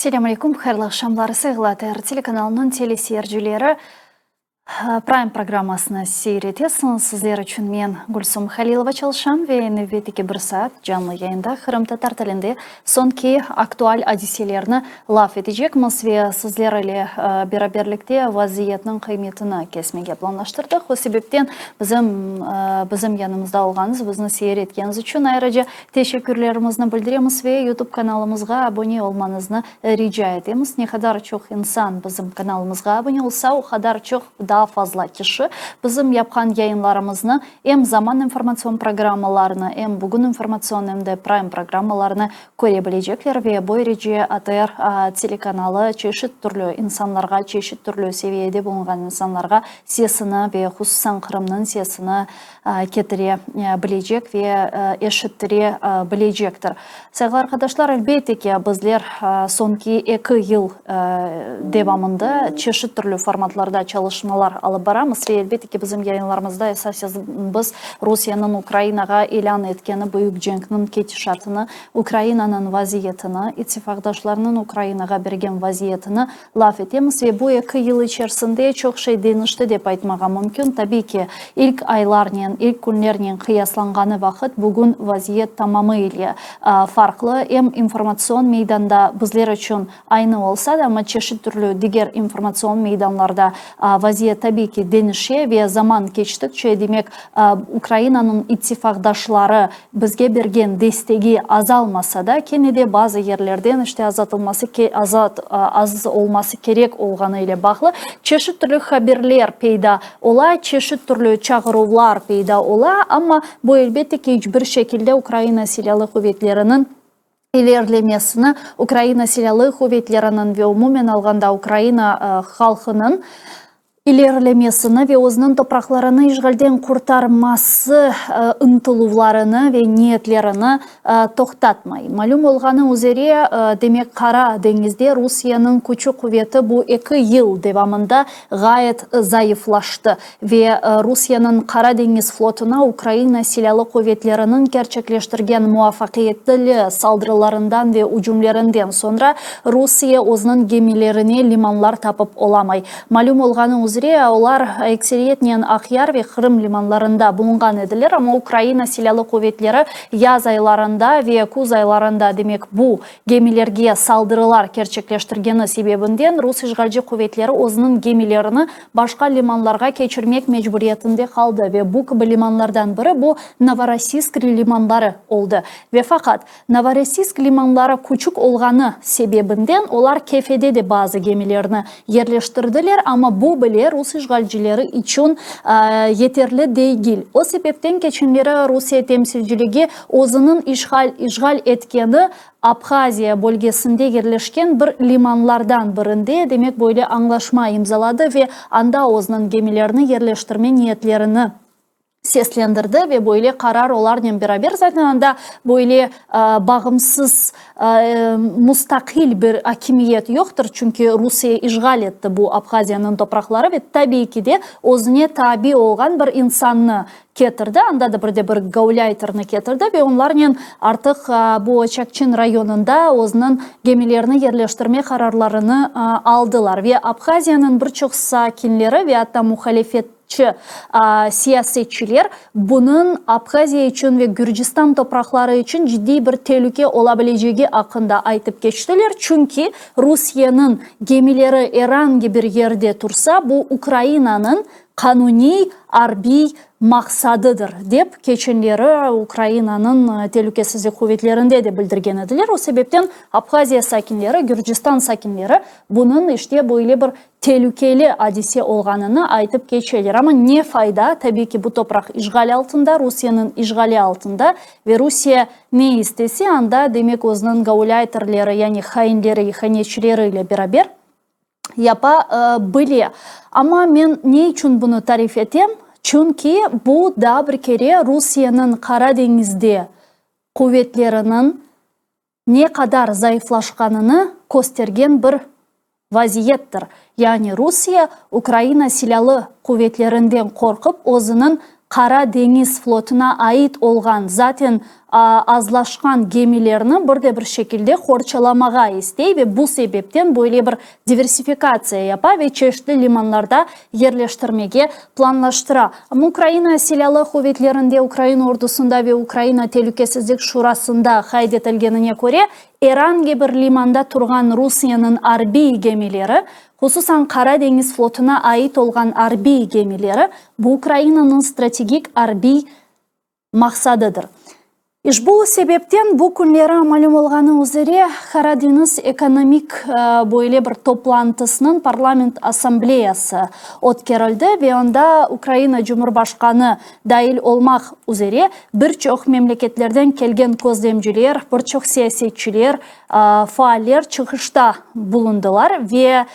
Selâm aleyküm, hayırlı aqşamlar, sayğılı ATR telekanalınıñ teleseyircileri. Prime programmasını seyir etesiñiz. Sizler içün men, Gülsum Halilova, çalışam ve nevbetteki bir saat canlı yayında qırımtatar tilinde soñki aktual adiselerni laf etecekmiz ve sizler ile beraberlikte vaziyetniñ qıymetini kesmege planlaştırdıq. O sebepten bizim bizim yanımızda olğanıñız, bizni seyir etkeniñiz içün ayrıca Teşekkürlerimizni bildiremiz ve YouTube kanalımızğa abone olmañıznı rica etemiz. Ne qadar çoq insan bizim kanalımızğa abone olsa, o qadar çoq daa fazla kişi bizim yapqan yayınlarımıznı, em Zaman informatsion programmalarını, em Bugün informatsion, em de Prime programmalarını köre bilecekler ve böylece ATR telekanalı çeşit türlü insanlarğa, çeşit türlü seviyede bulunğan insanlarğa sesini ve hususan Qırımnıñ sesini ketire bilecek ve eşittire bilecektir. Sayğılı arqadaşlar, elbette ki, bizler soñki eki yıl devamında çeşit türlü formatlarda çalışmalar alıp baramız ve elbette ki, bizim yayınlarımızda esasen biz Rusiyeniñ Ukrainağa ilân etkeni büyük cenkniñ ketişatını, Ukrainanıñ vaziyetini, ittifaqdaşlarnıñ Ukrainağa bergen vaziyetini laf etemiz ve bu eki yıl içersinde çoq şey deñişti dep aytmağa mümkün. Tabiy ki, ilk aylarnen, ilk künlernen qıyaslanğanı vaqıt bugün vaziyet tamamı ile farqlı. Em informatsion meydanda bizler içün aynı olsa da, amma çeşit türlü diger informatsion meydanlarda vaziyet tabiy ki deñişe ve zaman keçtikçe, demek, Ukrainanıñ ittifaqdaşları bizge bergen destegi azalmasa da, kene de bazı yerlerden işte azatılması, azat, az olması kerek olğanı ile bağlı çeşit türlü haberler peyda ola, çeşit türlü çağıruvlar peyda ola, amma bu, elbette ki, iç bir şekilde Ukraina Silâlı Quvetleriniñ ilerlemesini, Ukraina Silâlı Quvetleriniñ ve umumen alğanda Ukraina halqınıñ ilerilemesini ve özüniñ topraqlarını işğalden qurtarması ıntıluvlarını ve niyetlerini toqtatmay. Malüm olğanı üzere, demek, Qara deñizde Rusiyeniñ küçü-quveti bu eki yıl devamında ğayet zayıflaştı ve Rusiyeniñ Qara deñiz flotuna Ukraina Silâlı Quvetleriniñ kerçekleştirgen muvafaqiyetli saldırılarından ve ücümlerinden soñra Rusiye özüniñ gemilerine limanlar tapıp olamay. Malüm olğanı üzre, olar ekseriyetnen Aqyar ve Qırım limanlarında bulunğan ediler, amma Ukraina Silâlı Quvetleri yaz aylarında ve küz aylarında, demek, bu gemilerge saldırılar kerçekleştirgeni sebebinden rus işğalci quvetleri özüniñ gemilerini başqa limanlarğa keçirmek mecburiyetinde qaldı ve bu kibi limanlardan biri bu Novorossiysk limanları oldı. Ve faqat, Novorossiysk limanları küçük olğanı sebebinden olar Kefede de bazı gemilerni yerleştirdiler, amma bu bile rus işğalcileri içün yeterli degil. O sebepten keçenleri Rusiye temsilciligi özüniñ işğal işğal etkeni Abhaziya bölgesinde yerleşken bir limanlardan birinde, demek, böyle añlaşma imzaladı ve anda özüniñ gemilerini yerleştirme niyetlerini seslendirdi ve böyle qarar olarnen beraber zaten anda böyle bağımsız mustaqil bir akimiyet yoqtır, çünki Rusiye işğal etti bu Abhaziyanıñ topraqları ve tabiiy ki de özüne tabi olğan bir insannı ketirdi, anda da bir de bir gaulâyterni ketirdi ve onlarnen artıq bu Oçakçin rayonında özüniñ gemilerini yerleştirme qararlarını aldılar ve Abhaziyanıñ bir çoq sakinleri ve atta muhalifet Çı siyasetçiler bunıñ Abhaziya içün ve Gürcistan topraqları içün ciddiy bir telüke ola bilecegi aqqında aytıp keçtiler, çünki Rusiyeniñ gemileri er angi bir yerde tursa, bu Ukrainanıñ qanuniy arbiy maqsadıdır, dep keçenleri Ukrainanıñ telükesizlik quvetlerinde de bildirgen ediler. O sebepten Abhaziya sakinleri, Gürcistan sakinleri bunıñ işte böyle bir telükeli adise olğanını aytıp keçeler. Amma ne fayda, tabiiy ki, bu topraq işğal altında, Rusiyeniñ işğali altında ve Rusiye ne istese, anda, demek, özüniñ gaulayterleri, yani hainleri, ihanetçileri ile beraber yapa bile. Amma men ne içün bunı tarif etem? Çünki bu daa bir kere Rusiyeniñ Qara deñizde quvetleriniñ ne qadar zayıflaşqanını köstergen bir vaziyettir. Yani Rusiye Ukraina Silâlı quvetlerinden qorqıp özüniñ. Qara deñiz flotuna ait olğan zaten azlaşqan gemilerni bir de bir şekilde qorçalamağa istey ve bu sebepten böyle bir diversifikatsiya yapa ve çeşitli limanlarda yerleştirmege planlaştıra. Amma Ukraina Silâlı quvetlerinde, Ukraina ordusında ve Ukraina Telükesizlik Şurasında qayd etilgenine köre, er angi bir limanda turğan Rusiyeniñ arbiy gemileri, hususan Qara deñiz flotuna ait olğan arbiy gemileri, bu Ukrainanıñ strategik arbiy maqsadıdır. İşbu sebepten bu künleri malüm olğanı üzere Qara deñiz ekonomik böyle bir toplantısınıñ parlament assambleyası ötkerildi ve onda Ukraina Cumhurbaşqanı dail olmaq üzere bir çoq memleketlerden kelgen közlemciler, bir çoq siyasetçiler, faaller çıqışta bulundılar ve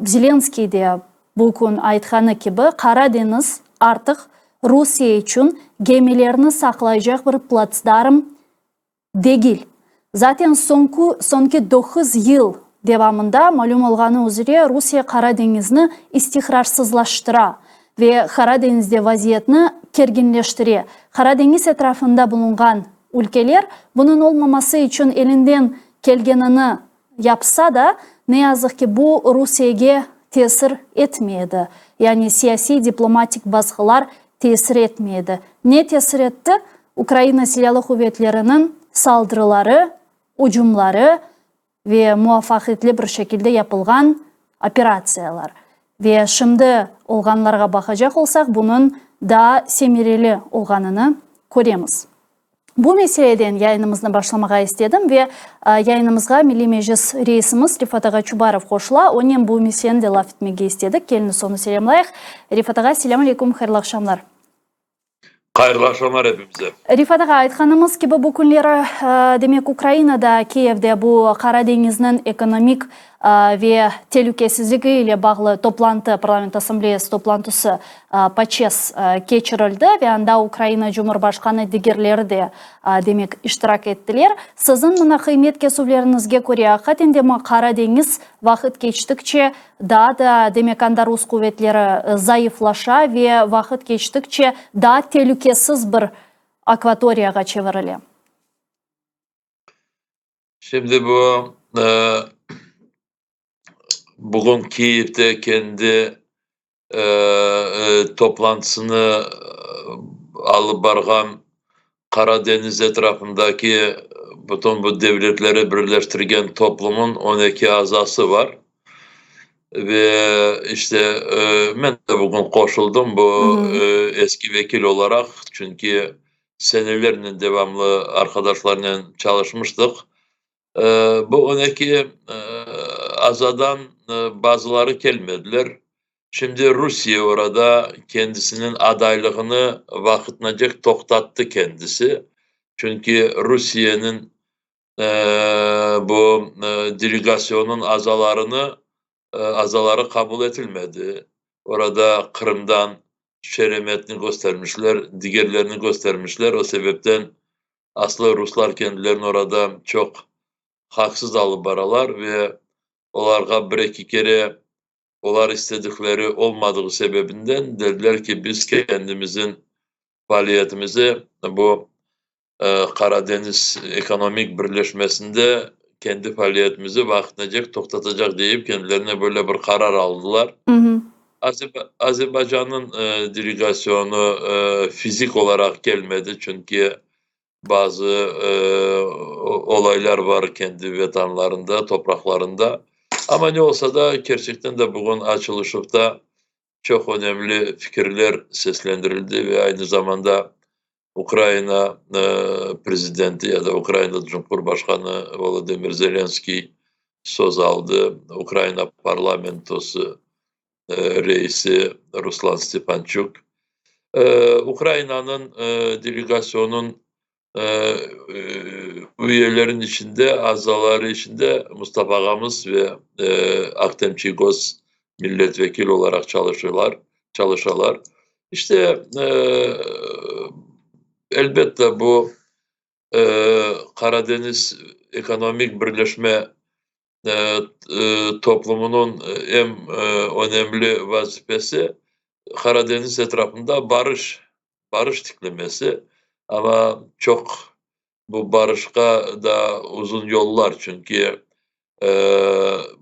Zelenskiy de bu kün aytqanı kibi, Qara deñiz artıq Rusiye içün gemilerni saqlaycaq bir platsdarm degil. Zaten soñki soñki doquz yıl devamında, malüm olğanı üzre, Rusiye Qara deñizni istiqrarsızlaştıra ve Qara deñizde vaziyetni kerginleştire. Qara deñiz etrafında bulunğan ülkeler bunıñ olmaması içün elinden kelgenini yapsa da, ne yazıq ki, bu Rusiyege tesir etmey edi. Yani siyasiy, diplomatik basqılar tesir etmey edi. Ne tesir etti? Ukraina Silâlı quvetleriniñ saldırıları, ucumları ve muvafaqiyetli bir şekilde yapılğan operatsiyalar. Ve şimdi olğanlarğa baqacaq olsaq, bunıñ daa semereli olğanını köremiz. Bu meseleden yayınımıznı başlamağa istedim ve yayınımızğa Milliy Meclis reisimiz Refat ağa Çubarov qoşula. Onen bu meseleni de laf etmege istedik. Keliñiz, onı selâmlayıq. Refat ağa, selâm aleyküm, hayırlı aqşamlar. Hayırlı aqşamlar epimize. Refat ağa, aytqanımız kibi, bu künleri, demek, Ukrainada, Kiyevde bu Qara deñizniñ ekonomik ve telükesizligi ile bağlı toplantı, Parlament Assambleyası toplantısı, PACES, keçirildi ve anda Ukraina Cumhurbaşqanı digerleri de, demek, iştirak ettiler. Siziñ mına qıymet kesüvleriñizge köre, aqiqaten de Qara deñiz vaqıt keçtikçe daa da, demek, anda rus quvetleri zayıflaşa ve vaqıt keçtikçe daa telükesiz bir akvatoriyağa çevirile? Şimdi bu bugün Kiyevde kendi toplantısını alıp barğan Qara deñiz etrafındaki bütün bu devletleri birleştirgen toplumın 12 azası var. Ve işte men de bugün qoşuldım bu eski vekil olaraq, çünki senelernen devamlı arqadaşlarnen çalışmıştıq. Bu 12 azadan bazıları kelmediler. Şimdi Rusiye orada kendisiniñ adaylığını vaqıtnacek toqtattı kendisi. Çünki Rusiyeniñ bu delegasyonıñ azalarını azaları qabul etilmedi. Orada Qırımdan Şeremetni köstermişler, digerlerini köstermişler. O sebepten aslı ruslar kendilerini orada çoq haqsız alıp baralar ve olarğa bir-eki kere olar istedikleri olmadığı sebebinden dediler ki, biz kendimizin faaliyetimizi bu Qara deñiz ekonomik birleşmesinde kendi faaliyetimizi vaqtınacek toqtatacaq deyip kendilerine böyle bir qarar aldılar. Azerbaycannıñ delegasyonı fizik olaraq kelmedi, çünki bazı olaylar bar kendi vetanlarında, topraqlarında. Amma ne olsa da, kerçekten de bugün açılışuvda çoq önemli fikirler seslendirildi ve aynı zamanda Ukraina prezidenti ya da Ukraina Cumhurbaşqanı Volodımır Zelenskiy söz aldı, Ukraina parlamentosı reisi Ruslan Stefançuk, Ukrainanıñ delegasyonıñ üyelerin içinde, azaları içinde Mustafa ağamız ve Ahtem Çiygoz milletvekil olaraq çalışırlar, çalışalar. İşte, elbette, bu Qara deñiz ekonomik birleşme toplumunıñ eñ önemli vazifesi. Qara deñiz etrafında barış, barış tiklemesi, amma çoq bu barışqa da uzun yollar, çünki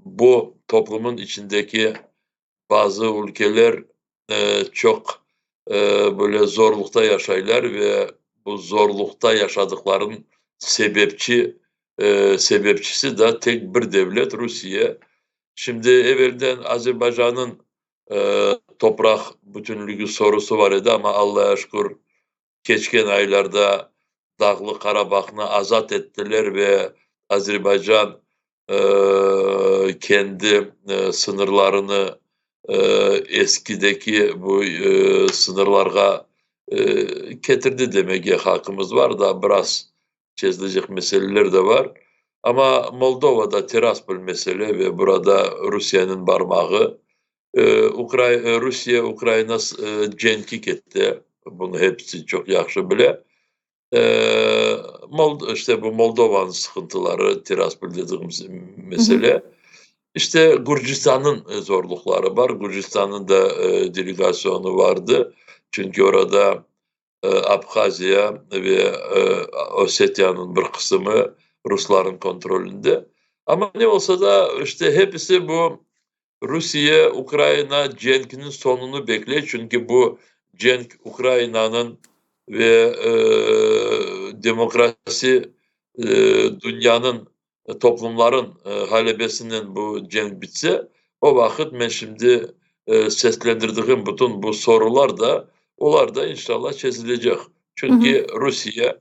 bu toplumın içindeki bazı ülkeler çoq böyle zorluqta yaşaylar ve bu zorluqta yaşadıqlarınıñ sebepçi, sebepçisi da tek bir devlet, Rusiye. Şimdi evelden Azerbaycannıñ topraq bütünligi sorusı var edi, amma Allağa şükür, keçken aylarda Dağlı Qarabağnı azat ettiler ve Azerbaycan kendi sıñırlarını eskideki bu sıñırlarğa ketirdi demege haqqımız var, daa biraz çezilecek meseleler de var. Amma Moldovada Tiraspol mesele ve burada Rusiyeniñ barmağı, Rusiye-Ukraina cenki ketti, bunı hepsi çoq yahşı bile. İşte bu Moldovanıñ sıqıntıları, Tiraspol dediğimiz mesele. İşte Gürcistannıñ zorluqları bar, Gürcistannıñ da delegasyonı vardı, çünki orada Abhaziya ve Osetiyanıñ bir qısımı ruslarnıñ kontrolünde. Amma ne olsa da, işte hepisi bu Rusiye-Ukraina cenkiniñ soñunı bekley, çünki bu cenk Ukrainanıñ ve demokrasi dünyanıñ, toplumların ğalebesinen bu cenk bitse, o vaqıt men şimdi seslendirdiğim bütün bu sorular da, olar da inşallah çezilecek. Çünki Rusiye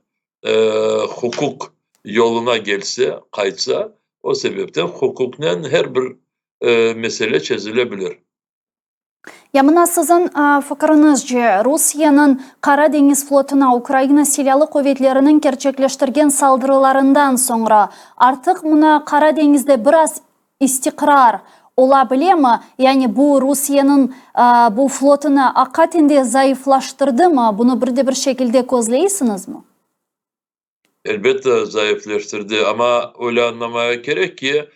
huquq yoluna kelse, qaytsa, o sebepten huquqnen her bir mesele çezile bilir. Ya mına siziñ fikiriñizce, Rusiyeniñ Qara deñiz flotuna Ukraina Silâlı quvetleriniñ kerçekleştirgen saldırılarından soñra artıq mına Qara deñizde biraz istiqrar ola bilemi? Yani bu Rusiyeniñ bu flotunı aqaten de zayıflaştırdımı? Bunı bir de bir şekilde közleysiñizmi? Elbette, zayıfleştirdi, amma öyle añlamaya kerek ki,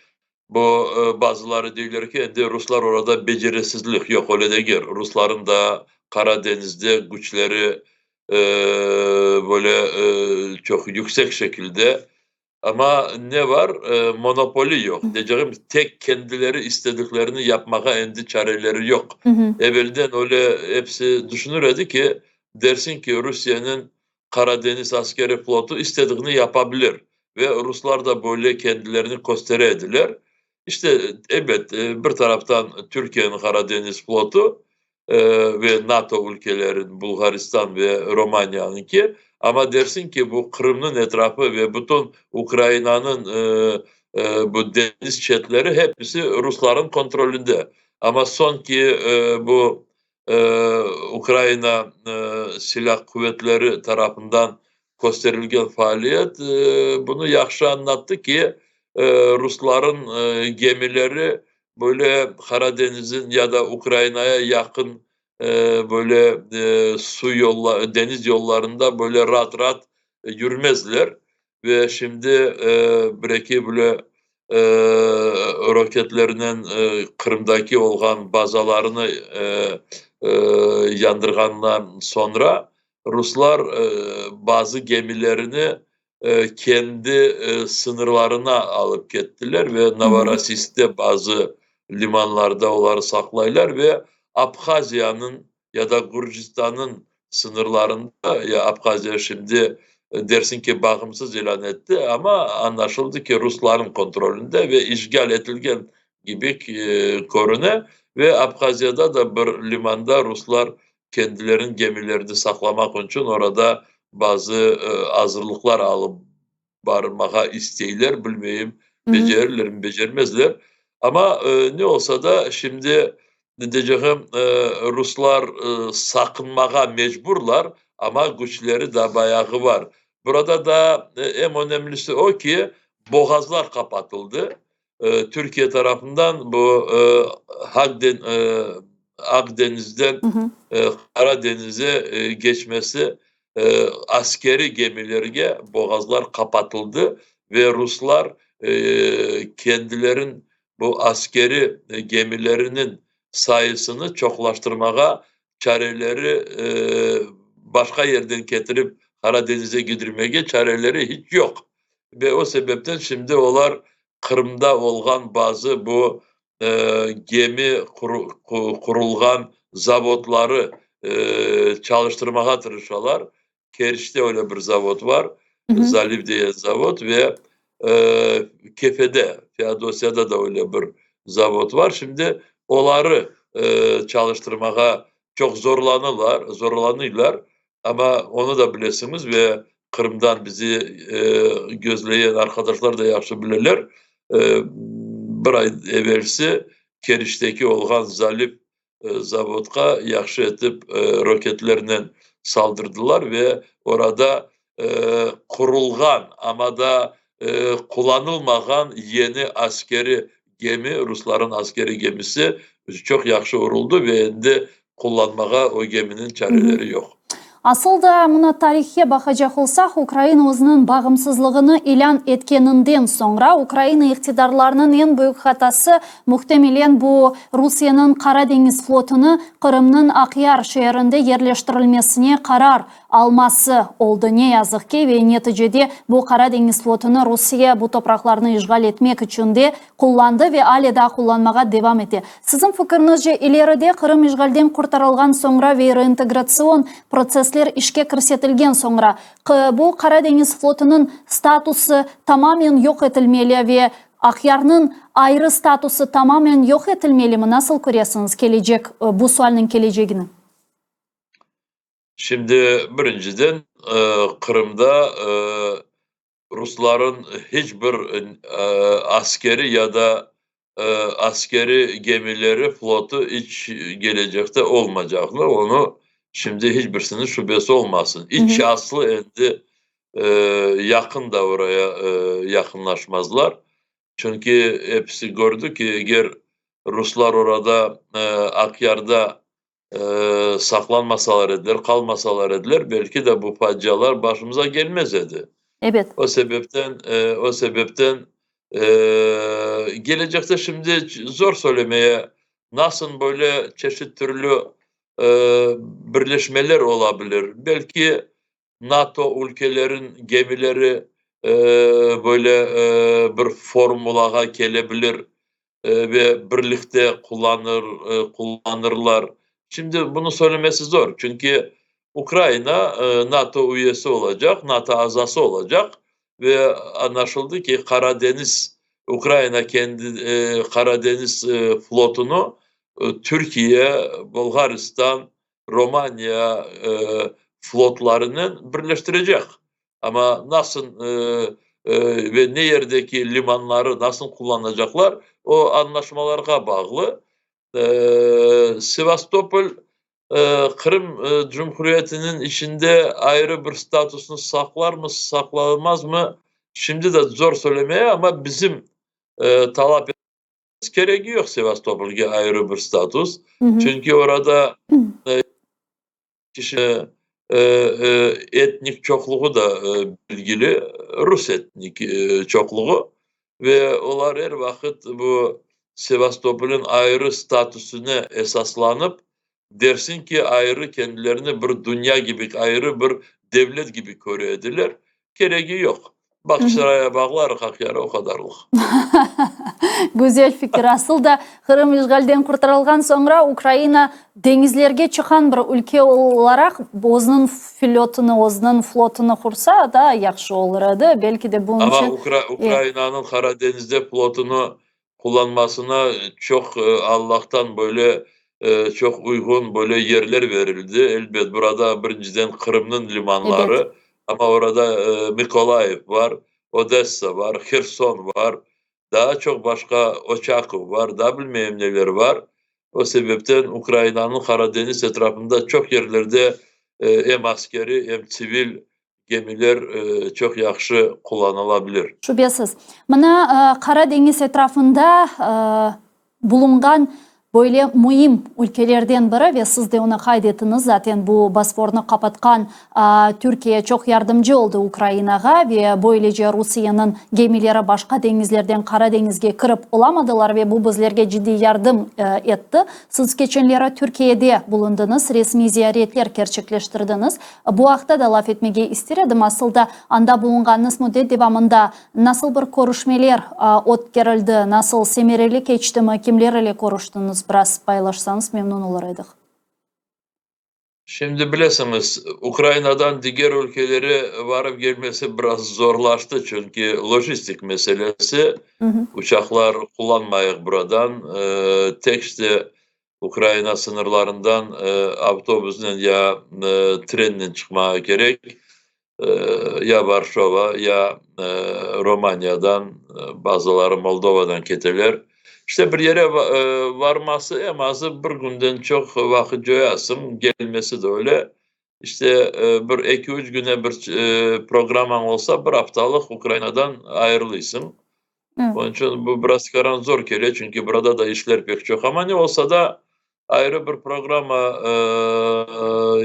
bu bazıları deyler ki, endi ruslar orada beceresizlik, yoq, öyle degil, rusların da Qara deñizde küçleri böyle çoq yüksek şekilde, amma ne var, monopoli yoq, deycegim, tek kendileri istediklerini yapmağa endi çareleri yoq. Evelden öyle episi düşünür edi ki, dersiñ ki, Rusiyeniñ Qara deñiz askeri flotu istediğini yapa bilir ve ruslar da böyle kendilerini köstere ediler. İşte, ebet, bir taraftan Türkiyeniñ Qara deñiz flotu ve NATO ülkelerin, Bulğaristan ve Romaniyanıñki, amma dersiñ ki, bu Qırımnıñ etrafı ve bütün Ukrainanıñ bu deñiz çetleri hepisi ruslarnıñ kontrolünde. Amma soñki bu Ukraina Silâ quvetleri tarafından kösterilgen faaliyet bunı yahşı añlattı ki, rusların gemileri böyle Qara deñizin ya da Ukrainaya yaqın böyle su yolla, deñiz yollarında böyle raat-raat yürmezler ve şimdi bir-eki böyle roketlernen Qırımdaki olğan bazalarını yandırğandan soñra ruslar bazı gemilerini kendi sıñırlarına alıp kettiler ve Novorossiyskte bazı limanlarda oları saqlaylar ve Abhaziyanıñ ya da Gürcistannıñ sıñırlarında, ya Abhaziya şimdi dersiñ ki bağımsız ilân etti, amma añlaşıldı ki, ruslarnıñ kontrolünde ve işğal etilgen kibi körüne ve Abhaziyada da bir limanda ruslar kendileriniñ gemilerini saqlamaq içün orada bazı azırlıqlar alıp barmağa isteyler, bilmeyim, becerirlermi, becermezler. Amma ne olsa da, şimdi deycegim, ruslar saqınmağa mecburlar, amma küçleri da bayağı bar. Burada da eñ önemlisi o ki, boğazlar qapatıldı. Türkiye tarafından bu Aq deñizden Qara deñize keçmesi askeriy gemilerge boğazlar qapatıldı ve ruslar kendilerin bu askeriy gemileriniñ sayısını çoqlaştırmağa. çareleri, başqa yerden ketirip Qara deñizge gidirmege çareleri hiç yoq. Ve o sebepten şimdi olar Qırımda olğan bazı bu gemi qurulğan zavodları çalıştırmağa tırışalar. Keriçte öyle bir zavod bar, Zaliv degen zavod ve Kefede, Feodosiyada da öyle bir zavod bar. Şimdi oları çalıştırmağa çoq zorlanılar, zorlanıylar, amma onı da bilesiñiz ve Qırımdan bizi gözleyen arqadaşlar da yahşı bileler, bir ay evelsi Keriçteki olğan Zaliv zavodqa yahşı etip roketlernen saldırdılar ve orada qurulğan, amma da qullanılmağan yeni askeri gemi, rusların askeri gemisi çoq yahşı uruldı ve endi qullanmağa o geminiñ çareleri yoq. Asıl da, mına tarihke baqacaq olsaq, Ukraina özüniñ bağımsızlığını ilân etkeninden soñra, Ukraina iqtidarlarınıñ eñ büyük hatası, muhtemelen, bu Rusiyeniñ Qara deñiz flotunı Qırımnıñ Aqyar şeerinde yerleştirilmesine qarar alması oldı, ne yazıq ki, ve neticede bu Qara deñiz flotunı Rusiye bu topraqlarnı işğal etmek içün de qullandı ve ale daa qullanmağa devam ete. Siziñ fikiriñizce, ileride Qırım işğalden qurtarılğan soñra ve reintegratsion protsessler işke kirsetilgen soñra, bu Qara deñiz flotunıñ statusı tamamen yoq etilmeli ve Aqyarnıñ ayrı statusı tamamen yoq etilmelimi? Nasıl köresiñiz kelecek bu sualniñ kelecegini? Şimdi, birinciden, Qırımda Rusların hiç bir askeri ya da askeri gemileri, flotu iç gelecekte olmacaqlı, onı şimdi hiç birisiniñ şübesi olmasın. İç aslı endi yaqın da oraya yaqınlaşmazlar. Çünki episi kördi ki, eger ruslar orada Aqyarda saqlanmasalar ediler, qalmasalar ediler, belki de bu facialar başımıza gelmez edi. Ebet. O sebepten, o sebepten gelecekte şimdi zor söylemeye, nasıl böyle çeşit türlü birleşmeler ola bilir. Belki NATO ülkelerin gemileri böyle bir formulağa kele bilir ve birlikte qullanır, qullanırlar. Şimdi bunı söylemesi zor, çünki Ukraina NATO üyesi olacaq, NATO azası olacaq ve añlaşıldı ki, Qara deñiz, Ukraina kendi Qara deñiz flotunı Türkiye, Bulğaristan, Romaniya flotlarınen birleştirecek. Amma nasıl ve ne yerdeki limanları nasıl qullanacaqlar, o añlaşmalarğa bağlı. Sevastopol Qırım Cumhuriyetiniñ içinde ayrı bir statusnı saqlarmı, saqlamazmı, şimdi de zor söylemeye, amma bizim talap Keregi yoq Sevastopolge ayrı bir status, çünki orada kişi etnik çoqluğı da bilgili, rus etnik çoqluğı ve olar er vaqıt bu Sevastopolniñ ayrı statusına esaslanıp, dersiñ ki, ayrı kendilerini bir dünya kibi, ayrı bir devlet kibi köre ediler. Keregi yoq. Bağçasaray'a bağlarıq, Aqyar'a o qadarlıq. Güzel fikir. Asıl da Qırım işğalden qurtarılğan soñra Ukraina deñizlerge çıqqan bir ülke olaraq özüniñ filotını, özüniñ flotını qursa daa yahşı olur edi. Belki de bunıñ Amma içün Ukrainanıñ Qara deñizde flotını qullanmasına çoq Allahtan böyle çoq uyğun böyle yerler verildi. Elbet, burada birinciden Qırımnıñ limanları, amma orada Mıkolayiv bar, Odessa bar, Herson bar, daa çoq başqa Oçakov bar, daa bilmeyim neler bar. O sebepten Ukrainanıñ Qara deñiz etrafında çoq yerlerde em askeri, em tsivil gemiler çoq yahşı qullanıla bilir. Şübesiz. Mına, Qara deñiz etrafında bulunğan. Böyle müim ülkelerden biri ve siz de onı qayd ettiñiz, zaten bu Bosfornı qapatqan Türkiye çoq yardımcı oldı Ukrainağa ve böylece Rusiyeniñ gemileri başqa deñizlerden Qara deñizge kirip olamadılar ve bu bizlerge ciddiy yardım etti. Siz keçenleri Türkiyede bulundıñız, resmiy ziyaretler kerçekleştirdiñiz. Bu aqta da laf etmege ister edim. Asıl da anda bulunğanıñız müddet devamında Nasıl bir körüşmeler ötkerildi, nasıl semereli keçtimi, kimler ile körüştiñiz, biraz paylaşsañız memnun olur edik. Şimdi bilesiñiz, Ukrainadan diger ülkelere varıp gelmesi biraz zorlaştı, çünki lojistik meselesi, uçaqlar qullanmayıq buradan, tek işte Ukraina sıñırlarından avtobusnen ya trennen çıqmağa kerek. Ya Varşova, ya Romaniyadan, bazıları Moldovadan keteler. İşte bir yere varması eñ azı bir künden çoq vaqıt coyasıñ, gelmesi de öyle. İşte bir eki-üç güne bir programmañ olsa, bir aftalıq Ukrainadan ayırılıysıñ. Onıñ içün bu biraz tikaran zor kele, çünki burada da işler pek çoq. Amma ne olsa da, ayrı bir programma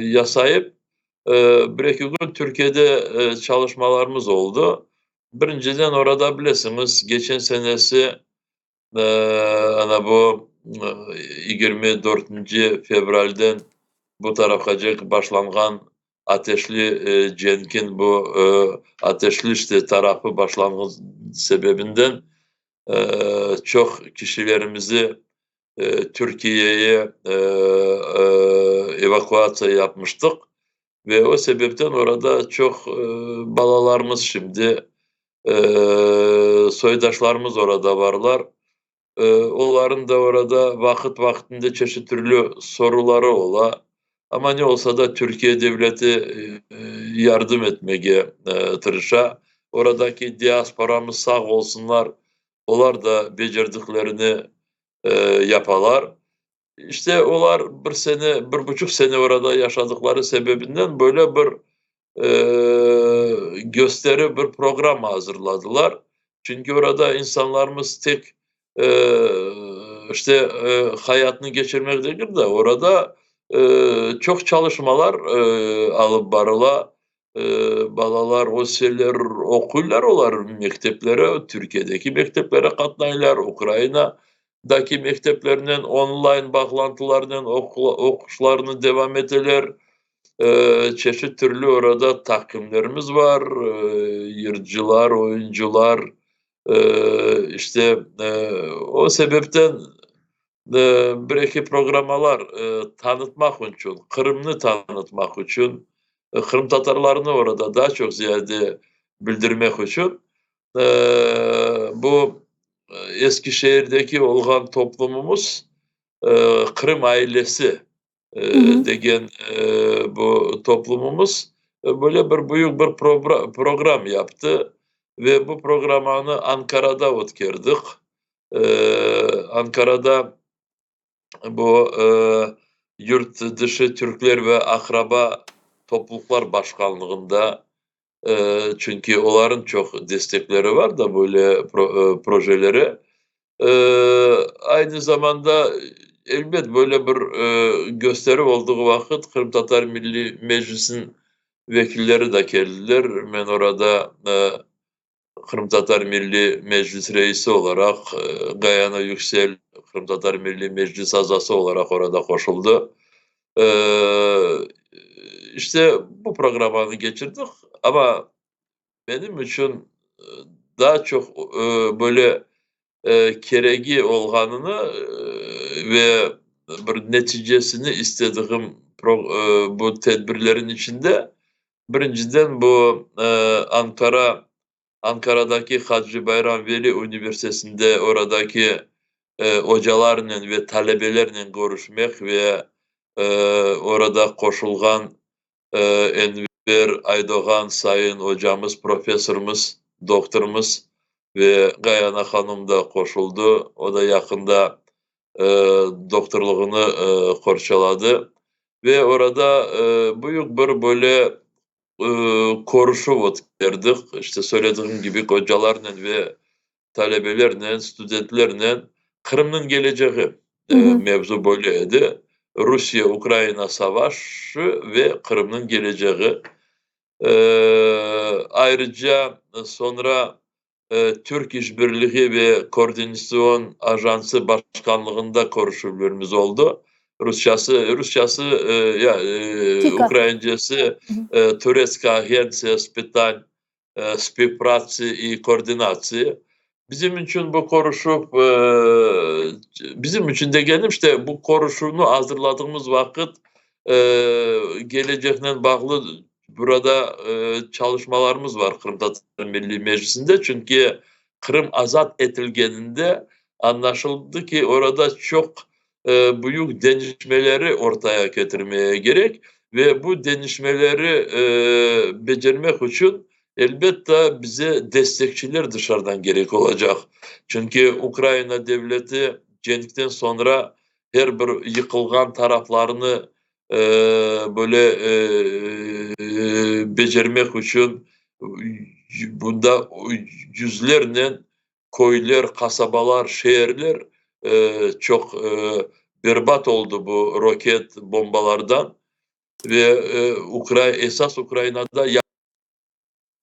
yasayıp, bir-eki kün Türkiyede çalışmalarımız oldı. Birinciden, orada bilesiñiz, geçen senesi ana bu 24-nci fevralden bu tarafqacek başlanğan ateşli cenkin bu ateşli işte tarafı başlanğan sebebinden çoq kişilerimizi Türkiyeye evakuatsiya yapmıştıq ve o sebepten orada çoq balalarımız şimdi, soydaşlarımız orada barlar. Olarnıñ da orada vaqıt-vaqtında çeşit türlü soruları ola. Amma ne olsa da Türkiye devleti yardım etmege tırışa. Oradaki diasporamız sağ olsunlar, olar da becerdiklerini yapalar. İşte olar bir sene, bir buçuq sene orada yaşadıqları sebebinden böyle bir gösteri, bir programma azırladılar. Çünki orada insanlarımız tek işte hayatını keçirmek degil de, orada çoq çalışmalar alıp barıla. Balalar öseler, oquylar olar mekteplere, Türkiyedeki mekteplere qatnaylar, Ukrainadaki mekteplernen online bağlantılarnen oquşlarını devam eteler. Çeşit türlü orada taqvimlerimiz bar, yırcılar, oyuncılar, işte o sebepten bir-eki programmalar tanıtmaq içün, Qırımnı tanıtmaq içün, qırımtatarlarnı orada daa çoq ziyade bildirmek içün bu Eskişehirdeki olğan toplumımız Qırım ailesi degen bu toplumımız böyle bir büyük bir program yaptı ve bu programmanı Ankarada ötkerdik. Ankarada bu Yurt dışı türkler ve aqraba topluluqlar başqanlığında, çünki olarnıñ çoq destekleri var da böyle projelere. Aynı zamanda, elbet, böyle bir gösteri olduğı vaqıt Qırımtatar Milliy Meclisiniñ vekilleri de keldiler. Men orada Qırımtatar Milliy Meclis reisi olaraq, Gayana Yüksel Qırımtatar Milliy Meclis azası olaraq orada qoşuldı. İşte, bu programmanı keçirdik, amma benim içün daa çoq böyle keregi olğanını ve bir neticesini istediğim bu tedbirlerin içinde birinciden bu Ankara, Ankaradaki Hacı Bayram Veli universitetinde oradaki ocalarnen ve talebelernen körüşmek ve orada qoşulğan Enver Aydoğan sayın ocamız, professorımız, doktorımız ve Gayana hanım da qoşuldı, o da yaqında doktorlığını qorçaladı ve orada büyük bir böyle körüşüv ötkerdik, işte söylediğim kibi ocalarnen ve talebelernen, studentlernen Qırımnıñ kelecegi. Mevzu böyle edi, Rusiye-Ukraina savaşı ve Qırımnıñ kelecegi. Ayrıca soñra Türk işbirligi ve koordinatsion ajansı başqanlığında körüşüvlerimiz oldı. Rusçası, rusçası, ya, ukraincesi Turetska agentsiya z pitan spivpratsi i koordinatsiyi. Bizim içün bu körüşüv, bizim içün degenim, işte, bu körüşüvni azırladığımız vaqıt keleceknen bağlı burada çalışmalarımız var Qırımtatar Milliy Meclisinde, çünki Qırım azat etilgeninde añlaşıldı ki, orada çoq büyük deñişmeleri ortaya ketirmege kerek ve bu deñişmeleri becermek içün, elbette, bize destekçiler dışarıdan kerek olacaq. Çünki Ukraina devleti cenkten soñra her bir yıqılğan taraflarını böyle becermek içün bunda yüzlernen köyler, qasabalar, şeerler çoq berbat oldı bu roket, bombalardan ve esas Ukrainada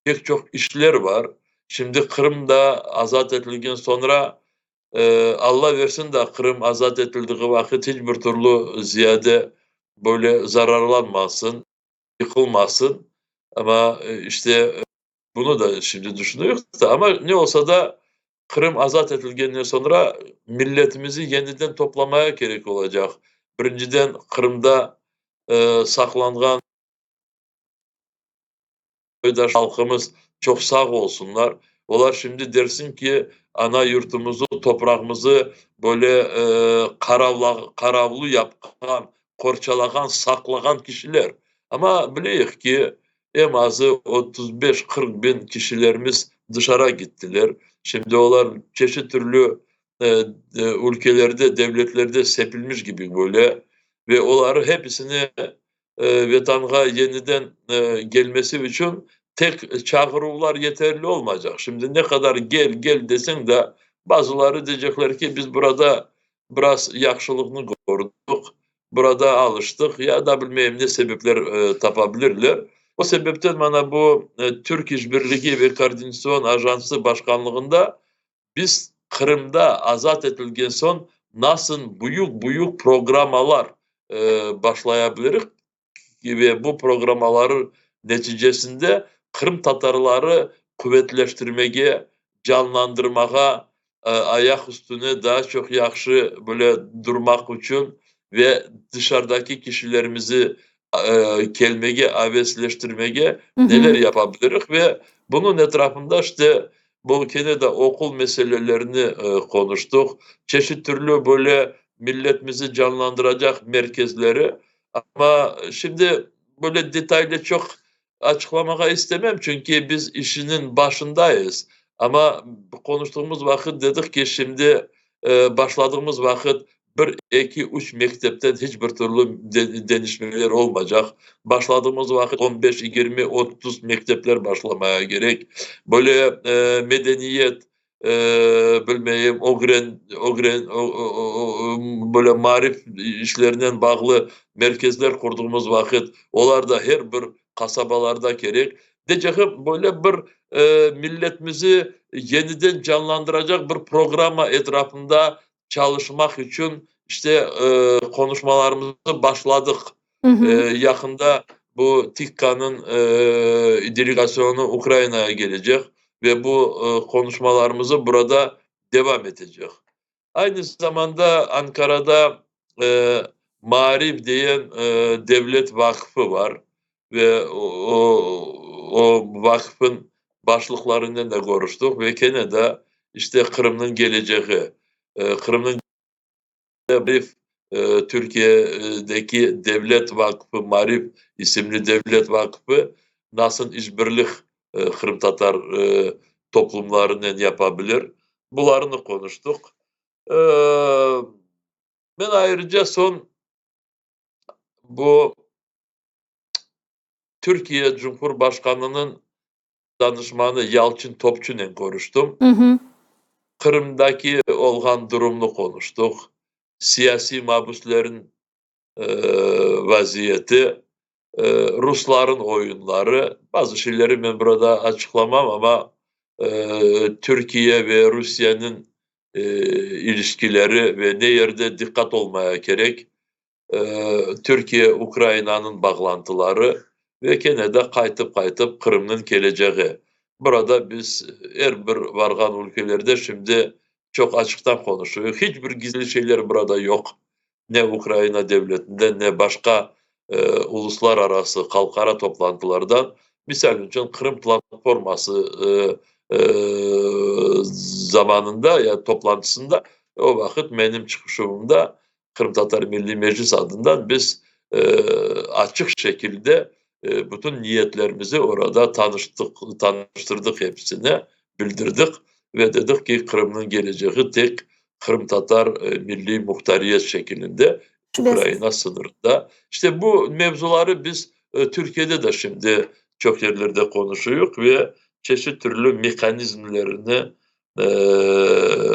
pek çoq işler bar. Şimdi Qırım da azat etilgen soñra, Alla versin da, Qırım azat etildiği vaqıt hiç bir türlü ziyade böyle zararlanmasın, yıqılmasın. Amma işte bunı da şimdi düşünüyük da, amma ne olsa da, Qırım azat etilgenden soñra milletimizi yeniden toplamaya kerek olacaq. Birinciden, Qırımda saqlanğan soydaş halqımız çoq sağ olsunlar. Olar şimdi dersiñ ki, ana yurtumızı, toprağımızı böyle qaravlı yapqan, qorçalağan, saqlağan kişiler. Amma bileyik ki, eñ azı 35-40 biñ kişilerimiz dışara gittiler. Şimdi olar çeşit türlü ülkelerde, devletlerde sepilmiş kibi böyle ve oları hepisini Vetanğa yeniden gelmesi içün tek çağıruvlar yeterli olmaycaq. Şimdi ne qadar gel, gel deseñ de, bazıları deycekler ki, biz burada biraz yahşılıqnı kördik, burada alıştıq ya da bilmeyim ne sebepler tapa bilirler. O sebepten mana bu Türk işbirligi ve koordinatsion ajansı başqanlığında biz Qırımda azat etilgen soñ nasıl büyük-büyük programmalar başlaya bilirik ve bu programmaların neticesinde qırımtatarları quvetleştirmege, canlandırmağa, ayaq üstüne daa çoq yahşı böyle durmaq içün ve dışarıdaki kişilerimizi kelmege avesleştirmege neler yapa bilirik ve bunıñ etrafında işte bu kene de oqul meselelerini qonuştıq, çeşit türlü böyle milletimizi canlandıracaq merkezleri, amma şimdi böyle detaylı çoq açıqlamağa istemem, çünki biz işiniñ başındayız, amma qonuştığımız vaqıt dedik ki, şimdi başladığımız vaqıt bir, eki, üç mektepten hiç bir türlü deñişmeler olmaycaq. Başladığımız vaqıt 15, 20, 30 mektepler başlamaya kerek. Böyle medeniyet, bilmeyim, ögren, ögren, böyle maarif işlerinen bağlı merkezler qurduğımız vaqıt, olar da her bir qasabalarda kerek. Deycegim, böyle bir milletimizi yeniden canlandıracaq bir programma etrafında çalışmaq içün işte qonuşmalarımıznı başladıq. Yaqında bu TİKKAnıñ delegasyonı Ukrainaya kelecek ve bu qonuşmalarımızı burada devam etecek. Aynı zamanda Ankarada Maarif deyen devlet vaqfı bar ve o, o vaqfıñ başlıqlarınen de körüştik ve kene de işte Qırımnıñ kelecegi, Qırımnıñ Türkiyedeki devlet vaqfı, Maarif isimli devlet vaqfı nasıl işbirlik qırımtatar toplumlarınen yapa bilir, bularnı qonuştıq. Men ayrıca soñ bu Türkiye Cumhurbaşqanınıñ danışmanı Yalçın Topçunen körüştim. Qırımdaki olğan durumnı qonuştıq. siyasiy mabüslerniñ vaziyeti, rusların oyunları, bazı şeyleri men burada açıqlamam, amma Türkiye ve Rusiyeniñ ilişkileri ve ne yerde diqqat olmaya kerek, Türkiye, Ukrainanıñ bağlantıları ve kene de qaytıp-qaytıp Qırımnıñ keleceği. Burada biz er bir varğan ülkelerde şimdi çoq açıqtan qonuşuyıq. Hiç bir gizli şeyler burada yoq. Ne Ukraina devletinde, ne başqa uluslararası, halqara toplantılardan. Misal içün, Qırım platforması zamanında ya toplantısında o vaqıt menim çıqışımda Qırımtatar Milliy Meclis adından biz açıq şekilde bütün niyetlerimizi orada tanıştıq, tanıştırdıq hepsine, bildirdik ve dedik ki, Qırımnıñ keleceği tek qırımtatar milliy muhtariyet şekilinde Ukraina sıñırında. İşte bu mevzuları biz Türkiyede de şimdi çoq yerlerde qonuşuyıq ve çeşit türlü mehanizmlerini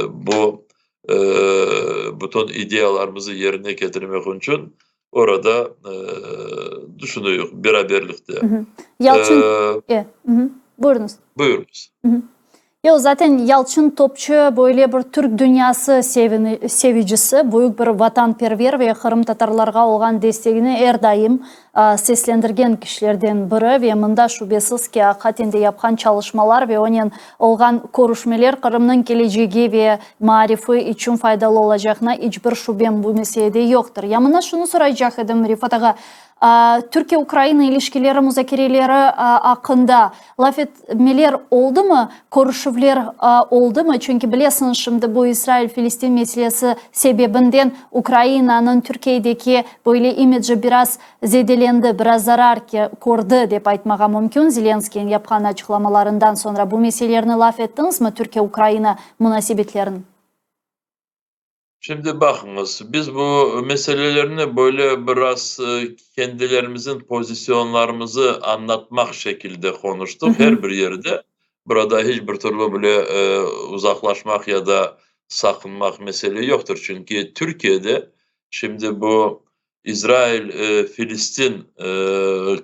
bu bütün ideyalarımızı yerine ketirmek içün orada düşünüyik beraberlikte. Yalçın, buyurıñız. Buyurıñız. Yoq, zaten Yalçın Topçu böyle bir Türk dünyası sevicisi, büyük bir vatanperver ve qırımtatarlarğa olğan destegini er daim seslendirgen kişilerden biri ve mında şübesiz ki, aqiqaten de yapqan çalışmalar ve onen olğan körüşmeler Qırımnıñ kelecegi ve maarifi içün faydalı olacağına iç bir şübem bu meselede yoqtır. Ya mına şunı soraycaq edim, Refat ağa, Türkiye-Ukraina ilişkileri muzakereleri aqqında laf etmeler oldımı, körüşüvler oldımı? Çünki bilesiñiz, şimdi bu İsrail-Filistin meselesi sebebinden Ukrainanıñ Türkiyedeki böyle imidji biraz zedelendi, biraz zarar kördi, dep aytmağa mümkün. Zelenskiyniñ yapqan açıqlamalarından soñra bu meselelerni laf ettiñizmi, Türkiye-Ukraina munasebetlerin? Şimdi baqıñız, biz bu meselelerni böyle biraz kendilerimizin pozisyonlarımızı añlatmaq şekilde qonuştıq her bir yerde. Burada hiç bir türlü bile uzaqlaşmaq ya da saqınmaq mesele yoqtır. Çünki Türkiyede şimdi bu İsrail-Filistin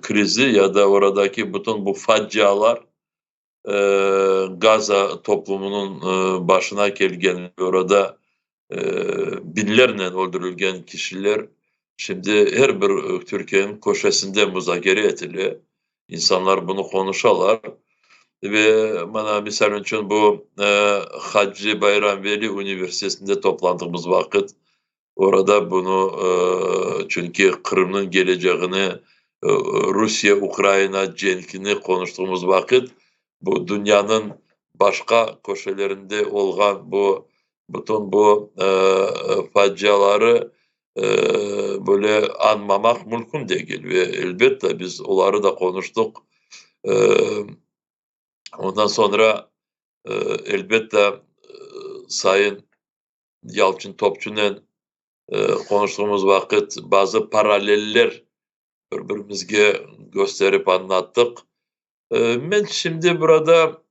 krizi ya da oradaki bütün bu facialar, Gaza toplumınıñ başına kelgen ve orada biñlernen öldürilgen kişiler şimdi her bir Türkiyeniñ köşesinde muzakere etile, insanlar bunı qonuşalar. Ve mana, misal içün, bu Hacı Bayram Veli universitetinde toplandığımız vaqıt Orada bunı, çünki Qırımnıñ keleceğini, Rusiye-Ukraina cenkini qonuştığımız vaqıt, bu dünyanıñ başqa köşelerinde olğan bu bütün bu faciaları böyle añmamaq mümkün degil. Ve, elbette, biz oları da qonuştıq. Ondan soñra, elbette, sayın Yalçın Topçunen qonuştığımız vaqıt bazı paralleller bir-birimizge kösterip añlattıq. Men şimdi burada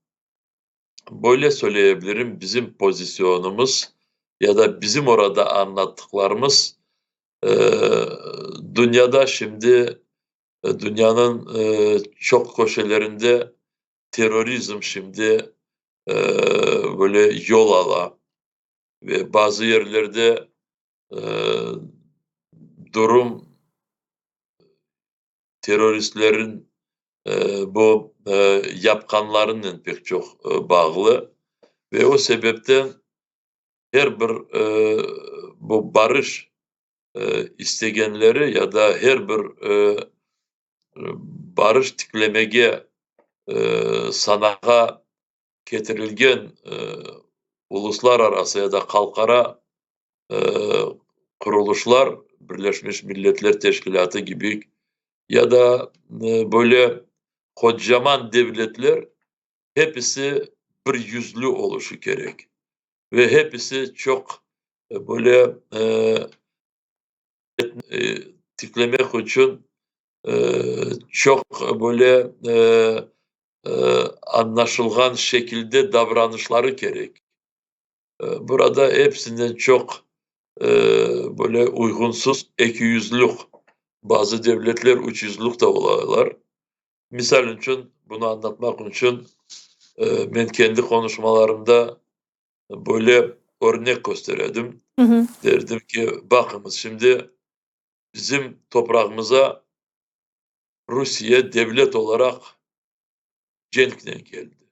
böyle söyleyebilirim, bizim pozisyonımız ya da bizim orada añlattıqlarımız dünyada şimdi dünyanıñ çoq köşelerinde terrorizm şimdi böyle yol ala ve bazı yerlerde durum terroristlerin bu yapqanlarınen pek çoq bağlı ve o sebepten her bir bu barış istegenleri ya da her bir barış tiklemege sanağa ketirilgen uluslararası ya da halqara qurulışlar, Birleşmiş Milletler Teşkilâtı kibi ya da böyle qocaman devletler hepisi bir yüzlü oluşı kerek ve hepisi çoq böyle tiklemek içün çoq böyle añlaşılğan şekilde davranışları kerek. Burada episinden çoq. Böyle uyğunsız ekiyüzlük, bazı devletler üçyüzlük de olalar. Misal içün, bunı añlatmaq içün men kendi qonuşmalarımda böyle örnek kösteredim. Derdim ki, baqıñız, şimdi bizim toprağımıza Rusiye devlet olaraq cenknen keldi.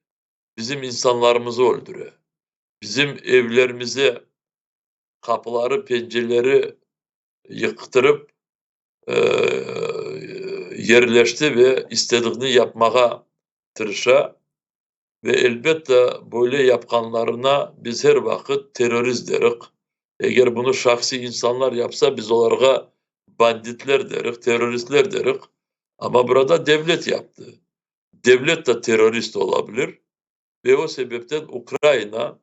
Bizim insanlarımızı öldüre. Bizim evlerimize qapıları, penceleri yıqtırıp yerleşti ve istediğini yapmağa tırışa. Ve elbette böyle yapqanlarına biz her vaqıt terrorist derik. Eger bunı şahsiy insanlar yapsa, biz olarğa banditler derik, terroristler derik. Amma burada devlet yaptı. Devlet de terrorist ola bilir. Ve o sebepten Ukraina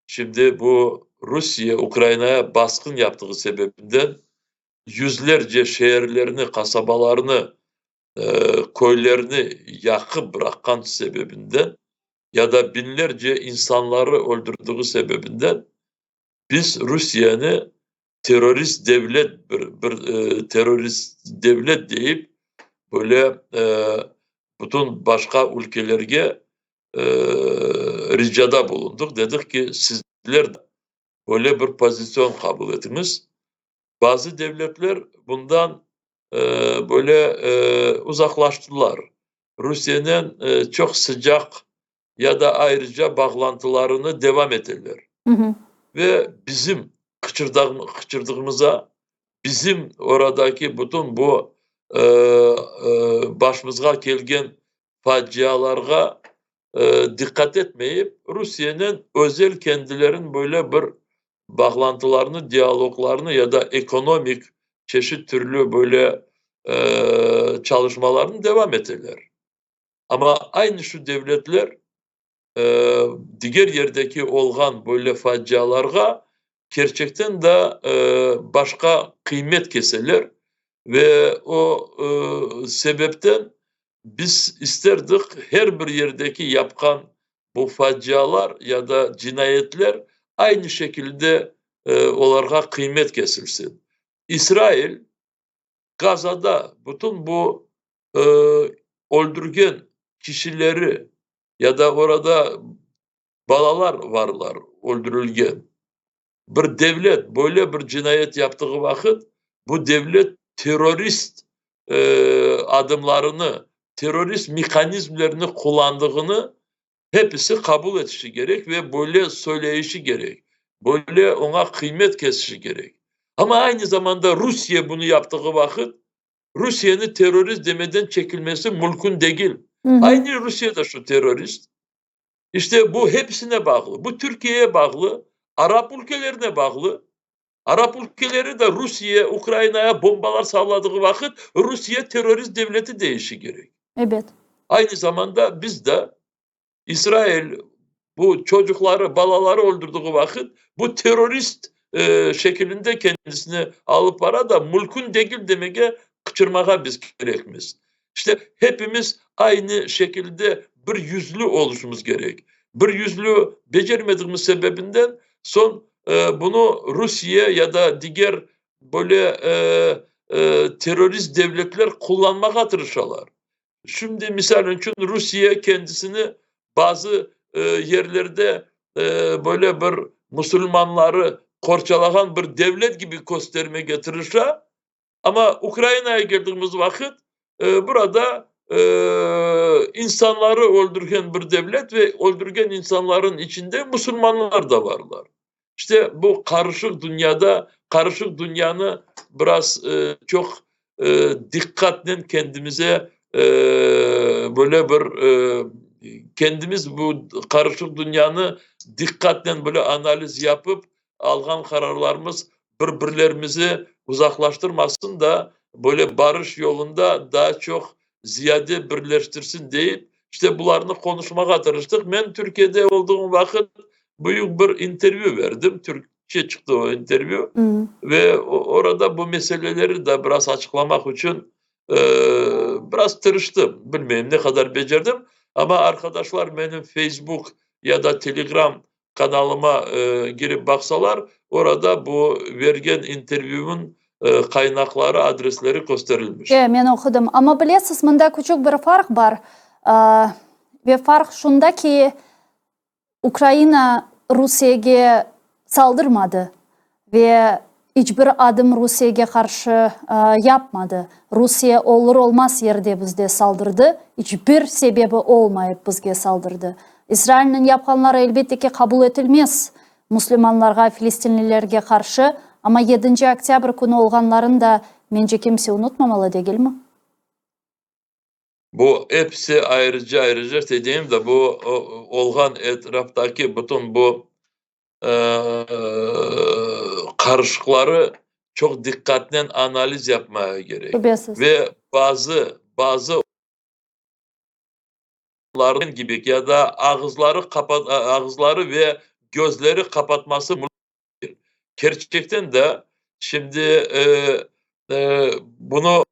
şimdi bu Rusiye Ukrainaya basqın yaptığı sebebinden yüzlerce şeerlerni, qasabalarnı, köylerni yaqıp bıraqqan sebebinden ya da biñlerce insanları öldürdüğü sebebinden biz Rusiyeni terrorist devlet bir, bir terrorist devlet deyip böyle bütün başqa ülkelerge ricada bulundıq. Dedik ki, sizler böyle bir pozitsion qabul etiñiz. Bazı devletler bundan böyle uzaqlaştılar. Rusiyenen çoq sıcaq ya da ayrıca bağlantılarını devam eteler. Ve bizim qıçırdığımıza, bizim oradaki bütün bu başımızğa kelgen facialarğa diqqat etmeyip, Rusiyenen özel kendilerin böyle bir bağlantılarını, dialoglarını ya da ekonomik çeşit türlü böyle çalışmalarını devam eteler. Amma aynı şu devletler diger yerdeki olğan böyle facialarğa kerçekten de başqa qıymet keseler ve o sebepten biz isterdik her bir yerdeki yapqan bu facialar ya da cinayetler aynı şekilde olarğa qıymet kesilsin. İsrail Gazada bütün bu öldürgen kişileri ya da orada balalar varlar öldürilgen. Bir devlet böyle bir cinayet yaptığı vaqıt, bu devlet terrorist adımlarını, terrorist mehanizmlerini qullandığını hepisi qabul etişi kerek ve böyle söyleyişi kerek, böyle oña qıymet kesişi kerek. Amma aynı zamanda Rusiye bunı yaptığı vaqıt, Rusiyeni terrorist demeden çekilmesi mümkün degil. Aynı Rusiye de şu terrorist. İşte bu hepsine bağlı. Bu Türkiyege bağlı, arap ülkelerine bağlı. Arap ülkeleri de Rusiye Ukrainaya bombalar salladığı vaqıt, Rusiye terrorist devleti deyişi kerek. Ebet. Aynı zamanda biz de İsrail bu çocuqları, balaları öldürdüğü vaqıt, bu terrorist şekilinde kendisini alıp bara da mümkün degil demege qıçırmağa biz kerekmiz. İşte hepimiz aynı şekilde bir yüzlü oluşumuz kerek. Bir yüzlü becermediğimiz sebebinden soñ bunı Rusiye ya da diger böyle terrorist devletler qullanmağa tırışalar. Şimdi, misal içün, Rusiye kendisini bazı yerlerde böyle bir musulmanları qorçalağan bir devlet kibi köstermege tırışa, amma Ukrainaya keldiğimiz vaqıt, burada insanları öldürgen bir devlet ve öldürgen insanların içinde musulmanlar da varlar. İşte bu qarışıq dünyada, qarışıq dünyanı biraz çoq diqqatnen kendimize böyle bir kendimiz bu qarışıq dünyanı diqqatnen böyle analiz yapıp, alğan qararlarımız bir-birlerimizi uzaqlaştırmasın da, böyle barış yolunda daa çoq ziyade birleştirsin deyip, işte bularnı qonuşmağa tırıştıq. Men Türkiyede olduğum vaqıt büyük bir intervyü berdim, türkçe çıqtı o intervyü, ve orada bu meseleleri de biraz açıqlamaq içün biraz tırıştım. Bilmeyim, ne qadar becerdim, amma arqadaşlar menim Facebook ya da Telegram kanalıma girip baqsalar, Orada bu vergen intervyüniñ qaynaqları, adresleri kösterilmiş. E, men oqudım. Amma bilesiz, mında küçük bir farq bar. Ve farq şunda ki, Ukraina Rusiyege saldırmadı ve iç bir adım Rusiyege qarşı yapmadı. Rusiye olur-olmaz yerde bizde saldırdı, iç bir sebebi olmayıp bizge saldırdı. İsrailniñ yapqanları, elbette ki, qabul etilmez musulmanlarğa, filistinlilerge qarşı, amma yedinci oktâbr künü olğanlarını da, mence, kimse unutmamalı, degilmi? Bu episi ayrıca-ayrıca şey deyim de, bu olğan etraftaki bütün bu qarışıqları çoq diqqatnen analiz yapmağa kerek. Şübesiz. Ve bazı, bazı kibi ya da ağızları qapat, ağızları ve gözleri qapatması kerçekten de şimdi bunı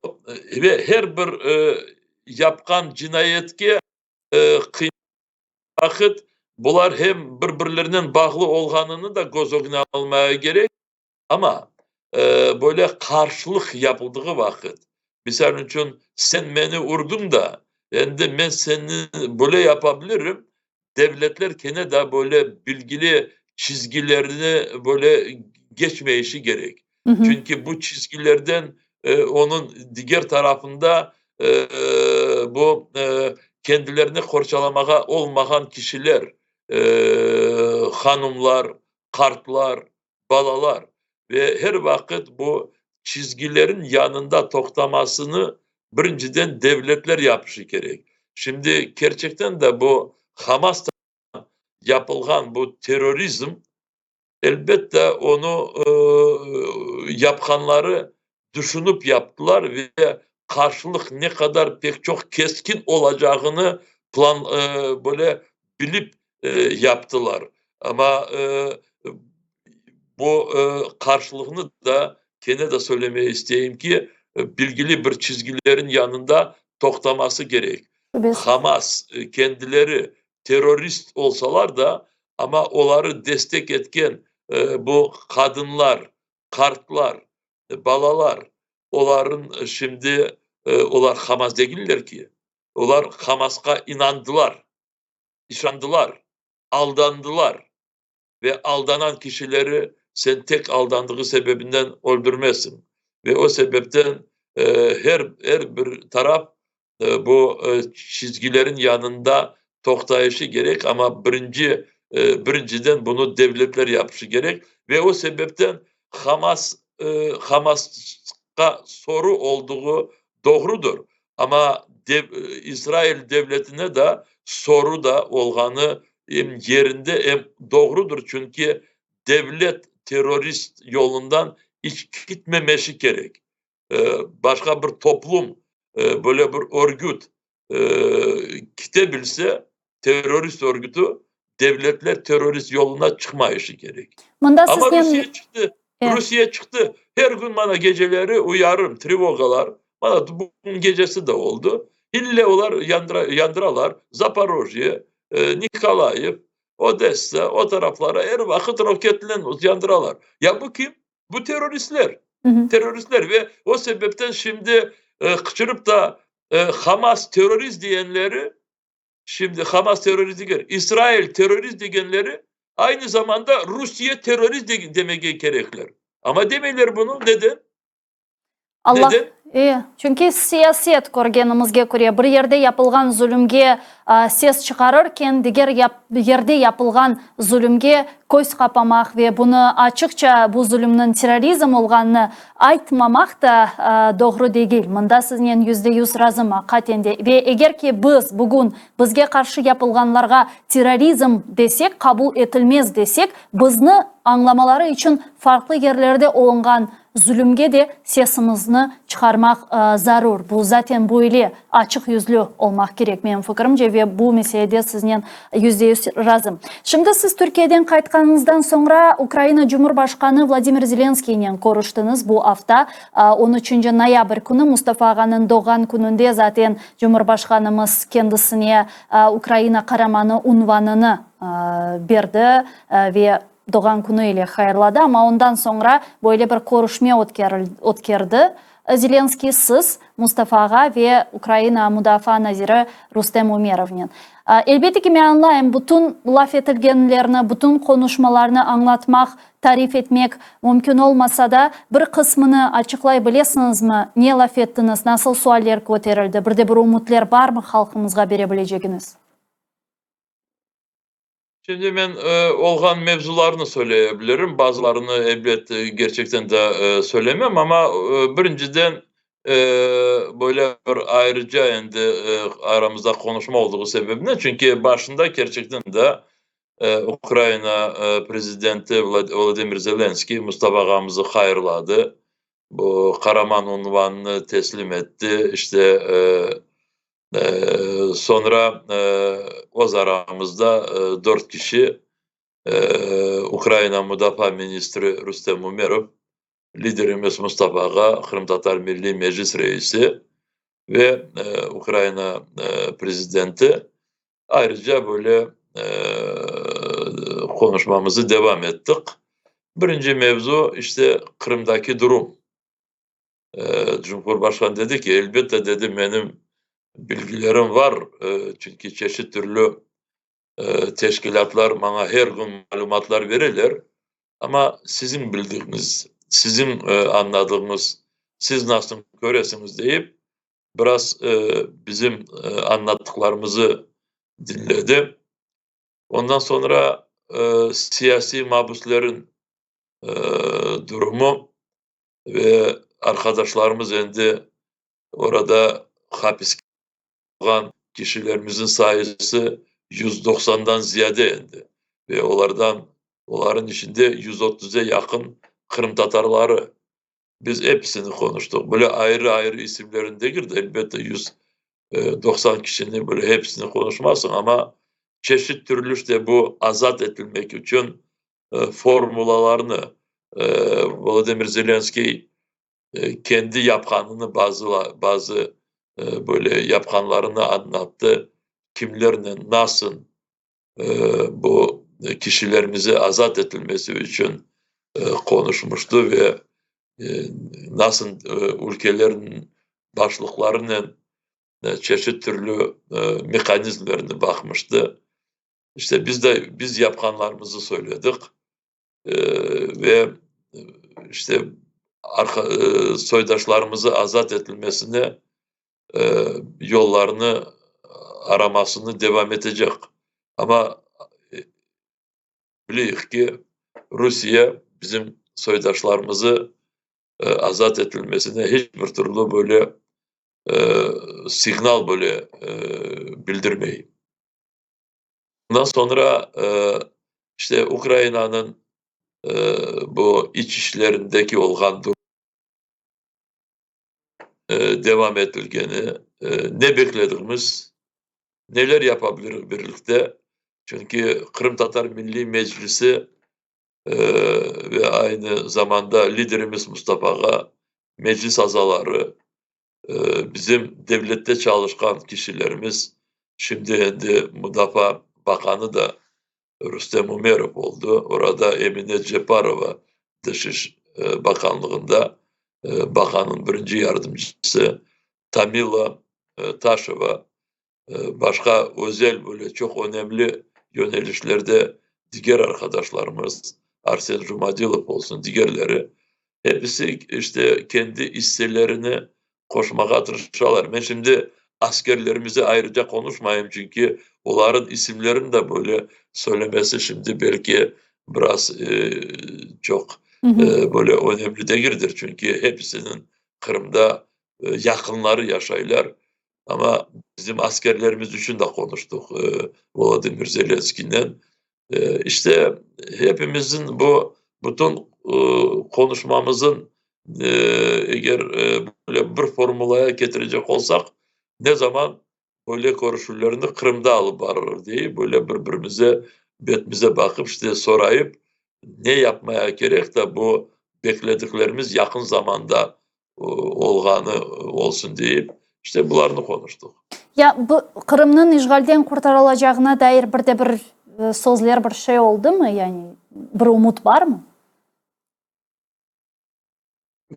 ve her bir yapqan cinayetke vaqıt bular hem bir-birlerinen bağlı olğanını da köz ögüne almaya kerek, amma böyle qarşılıq yapıldığı vaqıt, misal içün, sen meni urdıñ da, endi men seni böyle yapa bilirim, devletler kene de böyle bilgili çizgilerini böyle geçmeyişi kerek. Çünki bu çizgilerden onıñ diger tarafında bu kendilerini qorçalamağa olmağan kişiler, hanımlar, qartlar, balalar ve her vaqıt bu çizgilerin yanında toqtamasını birinciden devletler yapışı kerek. Şimdi kerçekten de bu Hamas yapılğan bu terrorizm, elbette, onı yapqanları düşünip yaptılar ve qarşılıq ne qadar pek çoq keskin olacağını plan böyle bilip yaptılar. Amma bu qarşılığını da kene de söylemege isteyim ki, bilgili bir çizgilerin yanında toqtaması kerek. Hamas kendileri terrorist olsalar da, amma oları destek etken bu qadınlar, qartlar, balalar, oların şimdi olar Hamas degiller ki, olar Hamasqa inandılar, işandılar, aldandılar ve aldanan kişileri sen tek aldandığı sebebinden öldürmezsiñ. Ve o sebepten her bir taraf bu çizgilerin yanında toqtayışı kerek, amma birinci birinciden bunı devletler yapışı kerek ve o sebepten Hamas Hamasqa soru olduğı doğrudır, amma İsrail devletine de soru da olğanı em yerinde, em doğrudır, çünki devlet terrorist yolundan iç gitmemesi kerek. Başqa bir toplum, böyle bir örgüt kite bilse, terrorist örgütü, devletler terrorist yoluna çıqmayışı kerek. Mında Amma siznen Rusiye çıqtı. Rusiye çıqtı. Her kün mana geceleri uyarım, trevogalar. Mana bugün gecesi de oldı. İlle olar yandıra, yandıralar. Zaporojye, Nikolayev, Odessa, o taraflara er vaqıt roketlen yandıralar. Ya bu kim? Bu terroristler. Terroristler ve o sebepten şimdi qıçırıp da Hamas terrorist diyenleri, şimdi Hamas terrorist degen, İsrail terrorist degenleri aynı zamanda Rusiye terrorist demege kerekler. Amma demeyler bunı. Neden? Allah Neden? Çünki siyaset körgenimizge köre, bir yerde yapılğan zulümge ses çıqarırken, diger yerde yapılğan zulümge köz qapamaq ve bunı açıqça bu zulümniñ terrorizm olğanını aytmamaq da doğru degil. Mında siznen %100 razım, aqiqaten de. Ve eger ki biz bugün bizge qarşı yapılğanlarğa terrorizm desek, qabul etilmez desek, bizni añlamaları içün farqlı yerlerde olunğan zulümge de sesimizni çıqarmaq zarur. Bu zaten böyle açıq yüzlü olmaq kerek, menim fikirimce, ve bu meselede siznen %100 razım. Şimdi siz Türkiyeden qaytqanıñızdan soñra Ukraina Cumhurbaşqanı Vladimir Zelenskiynen körüştiñiz bu afta, on üçünci noyabr künü, Mustafa ağanıñ doğğan kününde zaten Cumhurbaşqanımız kendisine Ukraina Qaramanı unvanını berdi ve. doğğan künü ile hayırladı, amma ondan soñra böyle bir körüşme ötkerdi Zelenskıy, siz, Mustafa ağa ve Ukraina mudafaa naziri Rustem Umerovnen. Elbette ki, men añlayım, bütün laf etilgenlerni, bütün qonuşmalarnı añlatmaq, tarif etmek mümkün olmasa da, bir qısmını açıqlay bilesiñizmi, ne laf ettiñiz, nasıl sualler köterildi, bir de bir ümütler barmı halqımızğa bere bilecegiñiz? Şimdi men olğan mevzularnı söyleye bilirim, bazılarını, elbet, kerçekten de söylemem, amma birinciden böyle bir ayrıca endi aramızda qonuşma olduğu sebebinden, çünki başında kerçekten de Ukraina prezidenti Volodımır Zelenskıy Mustafa ağamızı hayırladı, bu qaraman unvanını teslim etti, işte, Soñra öz aramızda dört kişi, Ukraina mudafaa ministri Rustem Umerov, liderimiz Mustafa ağa, Qırımtatar Milliy Meclis reisi ve Ukraina prezidenti, ayrıca böyle qonuşmamızı devam ettik. Birinci mevzu, işte, Qırımdaki durum. Cumhurbaşqanı dedi ki, elbette, dedi, menim bilgilerim var, çünki çeşit türlü teşkilâtlar maña her kün malümatlar bereler, amma siziñ bildigiñiz, siziñ añladığıñız, siz nasıl köresiñiz deyip, biraz bizim añlattıqlarımızı diñledi. Ondan soñra siyasiy mabüslerin durumu ve arqadaşlarımız endi orada hapiske alınğan kişilerimizniñ sayısı 190-dan ziyade endi ve olardan, olarnıñ içinde 130-e yaqın qırımtatarları. Biz episini qonuştıq. Böyle ayrı-ayrı isimlerini degil de, elbette, 190 kişini böyle episini qonuşmazsıñ, amma çeşit türlü işte bu azat etilmek içün formulalarnı Volodımır Zelenskıy kendi yapqanını, bazı bazı böyle yapqanlarını añlattı, kimlernen, nasıl bu kişilerimizi azat etilmesi içün qonuşmıştı ve nasıl ülkelerniñ başlıqlarınen çeşit türlü mehanizmlerni baqmıştı. İşte biz de biz yapqanlarımızı söyledik ve işte arqa soydaşlarımızı azat etilmesine yollarını aramasını devam etecek. Amma bileyik ki, Rusiye bizim soydaşlarımızı azat etilmesine hiç bir türlü böyle signal böyle bildirmey. Bundan soñra işte Ukrainanıñ bu iç işlerindeki olğan devam etilgeni, ne bekledigimiz, neler yapa biliriz birlikte, çünki Qırımtatar Milliy Meclisi ve aynı zamanda liderimiz Mustafa ağa, meclis azaları, bizim devlette çalışqan kişilerimiz, şimdi endi Mudafaa baqanı da Rustem Umerov oldı, orada Emine Ceparova Tış iş baqanlığında baqanıñ birinci yardımcısı, Tamila Taşeva, başqa özel böyle çoq önemli yönelişlerde diger arqadaşlarımız, Arsen Jumadilov olsun, digerleri, episi işte kendi isselerini qoşmağa tırışalar. Men şimdi askerlerimizi ayrıca qonuşmayım, çünki olarıñ isimlerini de böyle söylemesi şimdi belki biraz çoq böyle önemli degildir, çünki episiniñ Qırımda yaqınları yaşaylar. Amma bizim askerlerimiz içün de qonuştıq Volodımır Zelenskiynen. İşte, hepimizin bu bütün qonuşmamızın eger böyle bir formulaya ketirecek olsaq, ne zaman böyle körüşüvlerni Qırımda alıp barırıq dey, böyle bir-birimize betimize baqıp, işte, sorayıp, ne yapmaya kerek de bu beklediklerimiz yaqın zamanda olğanı olsun deyip, işte bularnı qonuştıq. Ya bu Qırımnıñ işğalden qurtarılacağına dair bir de bir. sözler bir şey oldımı, yani bir ümüt barmı?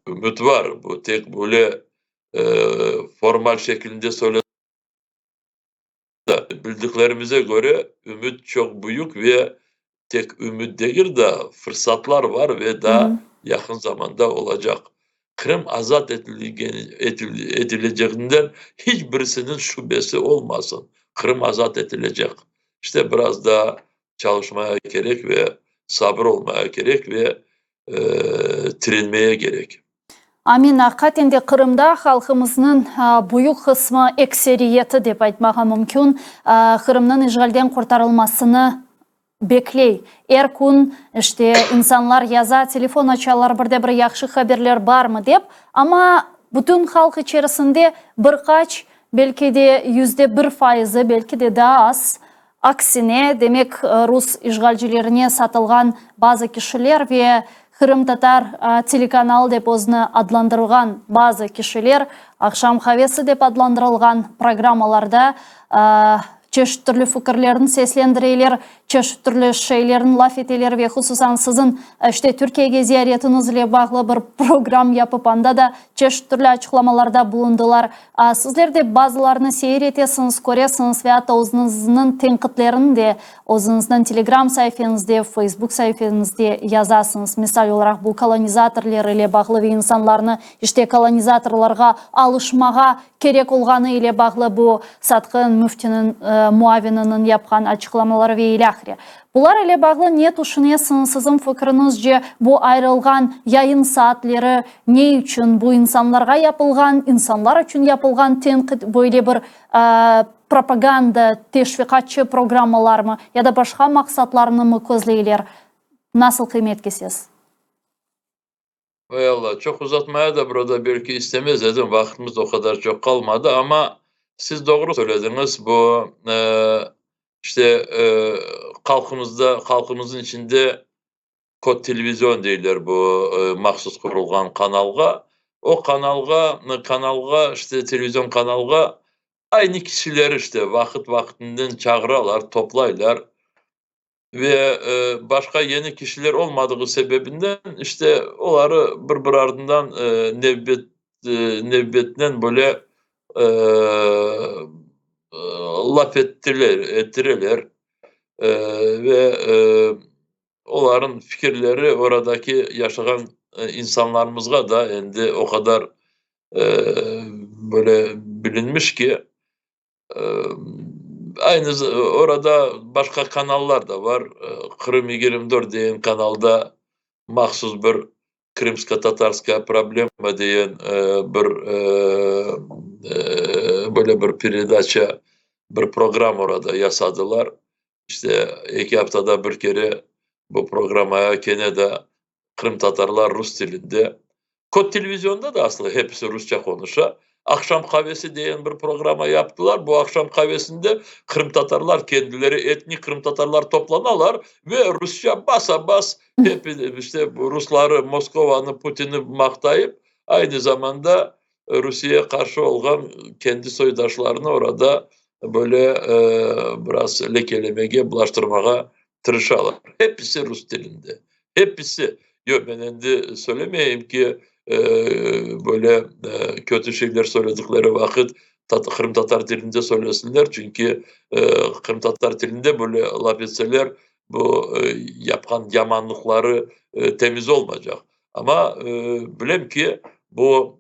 Ümüt bar. Bu tek böyle formal şekilde söyle bildiklerimize köre, ümüt çoq büyük ve tek ümüt degil de, fırsatlar bar ve daa yaqın zamanda olacaq. Qırım azat etileceginden hiç birisiniñ şübesi olmasın. Qırım azat etilecek. İşte, biraz daa çalışmaya kerek ve sabır olmaya kerek ve tirenmeye kerek. Amin. Aqiqaten de Qırımda halqımıznıñ büyük qısmı, ekseriyeti dep aytmağa mümkün, Qırımnıñ işğalden qurtarılmasını bekley. Er kün, işte, insanlar yaza, telefon açalar, bir de bir yahşı haberler barmı dep, amma bütün halq içerisinde bir qaç, belki de 1% fayızı, belki de daa az, Aksine, demek, rus işğalcilerine satılğan bazı kişiler ve qırımtatar telekanalı dep özüni adlandırılğan bazı kişiler Aqşam qavesi dep adlandırılğan programmalarda çeşit türlü fikirlerini seslendireler, çeşit türlü şeylerni laf eteler ve hususan siziñ, işte, Türkiyege ziyaretiñiz ile bağlı bir program yapıp, anda da çeşit türlü açıqlamalarda bulundılar. Sizler de bazılarını seyir etesiñiz, köresiñiz ve atta özüñizniñ tenqitlerini de özüñizniñ Telegram saifeñizde, Facebook saifeñizde yazasıñız. Misal olaraq, bu kolonizatorlar ile bağlı ve insanlarnı işte kolonizatorlarğa alışmağa kerek olğanı ile bağlı bu satqın müftiniñ muavininiñ yapqan açıqlamaları ve ilâhre. Bular ile bağlı ne tüşünesiñiz, siziñ fikriñizce bu ayırılğan yayın saatleri ne içün, bu insanlarğa yapılğan, insanlar içün yapılğan tenqit böyle bir propaganda, teşviqatçı programmalarmı ya da başqa maqsatlarnı mı közleyler, nasıl qıymet kesesiz? Vay Alla, çoq uzatmaya da burada belki istemez edim, vaqıtımız o qadar çoq qalmadı, amma siz doğru söylediñiz, bu, işte, halqımızda, halqımıznıñ içinde kod televizion deyler bu mahsus qurulğan kanalğa, o kanalğa, kanalğa, işte, televizion kanalğa aynı kişiler, işte, vaqıt-vaqıtından çağıralar, toplaylar. Ve başqa yeni kişiler olmadığı sebebinden, işte, oları bir-bir ardından nevbet, nevbetnen böyle laf ettiler, ettireler ve olarnıñ fikirleri oradaki yaşağan insanlarımızğa da endi o qadar böyle bilinmiş ki, Aynı orada başqa kanallar da bar. Qırım 24 degen kanalda mahsus bir Krımsko-tatarskaya problema degen bir böyle bir peredaça, bir program orada yasadılar. İşte, eki aftada bir kere bu programaya kene de qırımtatarlar rus tilinde, kod televizionda da aslı hepisi rusça qonuşa, Aqşam qavesi degen bir programma yaptılar. Bu aqşam qavesinde qırımtatarlar kendileri, etnik qırımtatarlar toplanalar ve rusça basa-bas hep işte rusları, Moskovanı, Putinni maqtayıp, aynı zamanda Rusiyege qarşı olğan kendi soydaşlarını orada böyle biraz lekelemege, bulaştırmağa tırışalar. Hepisi rus tilinde. Hepisi. Yoq, men endi söylemeyim ki, böyle kötü şeyler söyledikleri vaqıt qırımtatar tilinde söylesinler, çünki qırımtatar tilinde böyle laf etseler, bu yapqan yamanlıqları temiz olmaycaq. Amma bilem ki, bu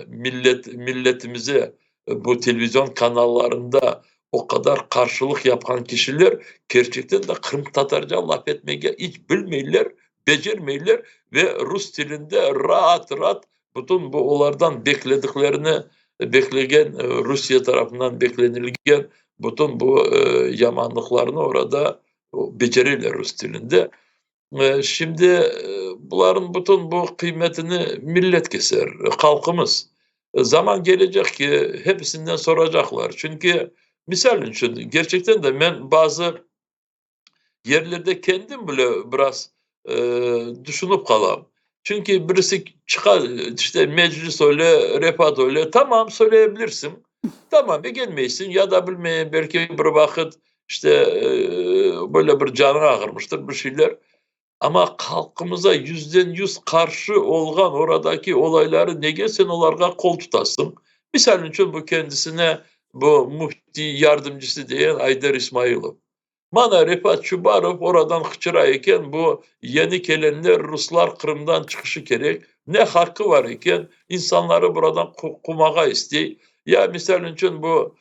millet, milletimize bu televizion kanallarında o qadar qarşılıq yapqan kişiler kerçekten de qırımtatarca laf etmege iç bilmeyler, becermeyler ve rus tilinde raat-raat bütün bu olardan beklediklerini, beklegen, Rusiye tarafından beklenilgen bütün bu yamanlıqlarnı orada becereler rus tilinde. Şimdi bularnıñ bütün bu qıymetini millet keser, halqımız. Zaman kelecek ki, hepisinden soracaqlar. Çünki, misal içün, kerçekten de men bazı yerlerde kendim bile biraz tüşünip qalam. Çünki birisi çıqa, işte, Meclis öyle, Refat öyle, tamam, söyleyebilirsiñ, tamam, begenmeysiñ ya da bilmeyim, belki bir vaqıt. İşte, böyle bir canıñ ağırmıştır, bir şeyler. Amma halqımıza yüzden yüz qarşı olğan oradaki olayları nege sen olarğa qol tutasıñ? Misal içün, bu kendisine bu müfti yardımcısı değen Ayder İsmailov. Mana Refat Çubarov oradan qıçıra eken, bu yeni kelenler, ruslar Qırımdan çıqışı kerek, ne haqqı var eken, insanları buradan qumağa istey. Ya, misal içün, bu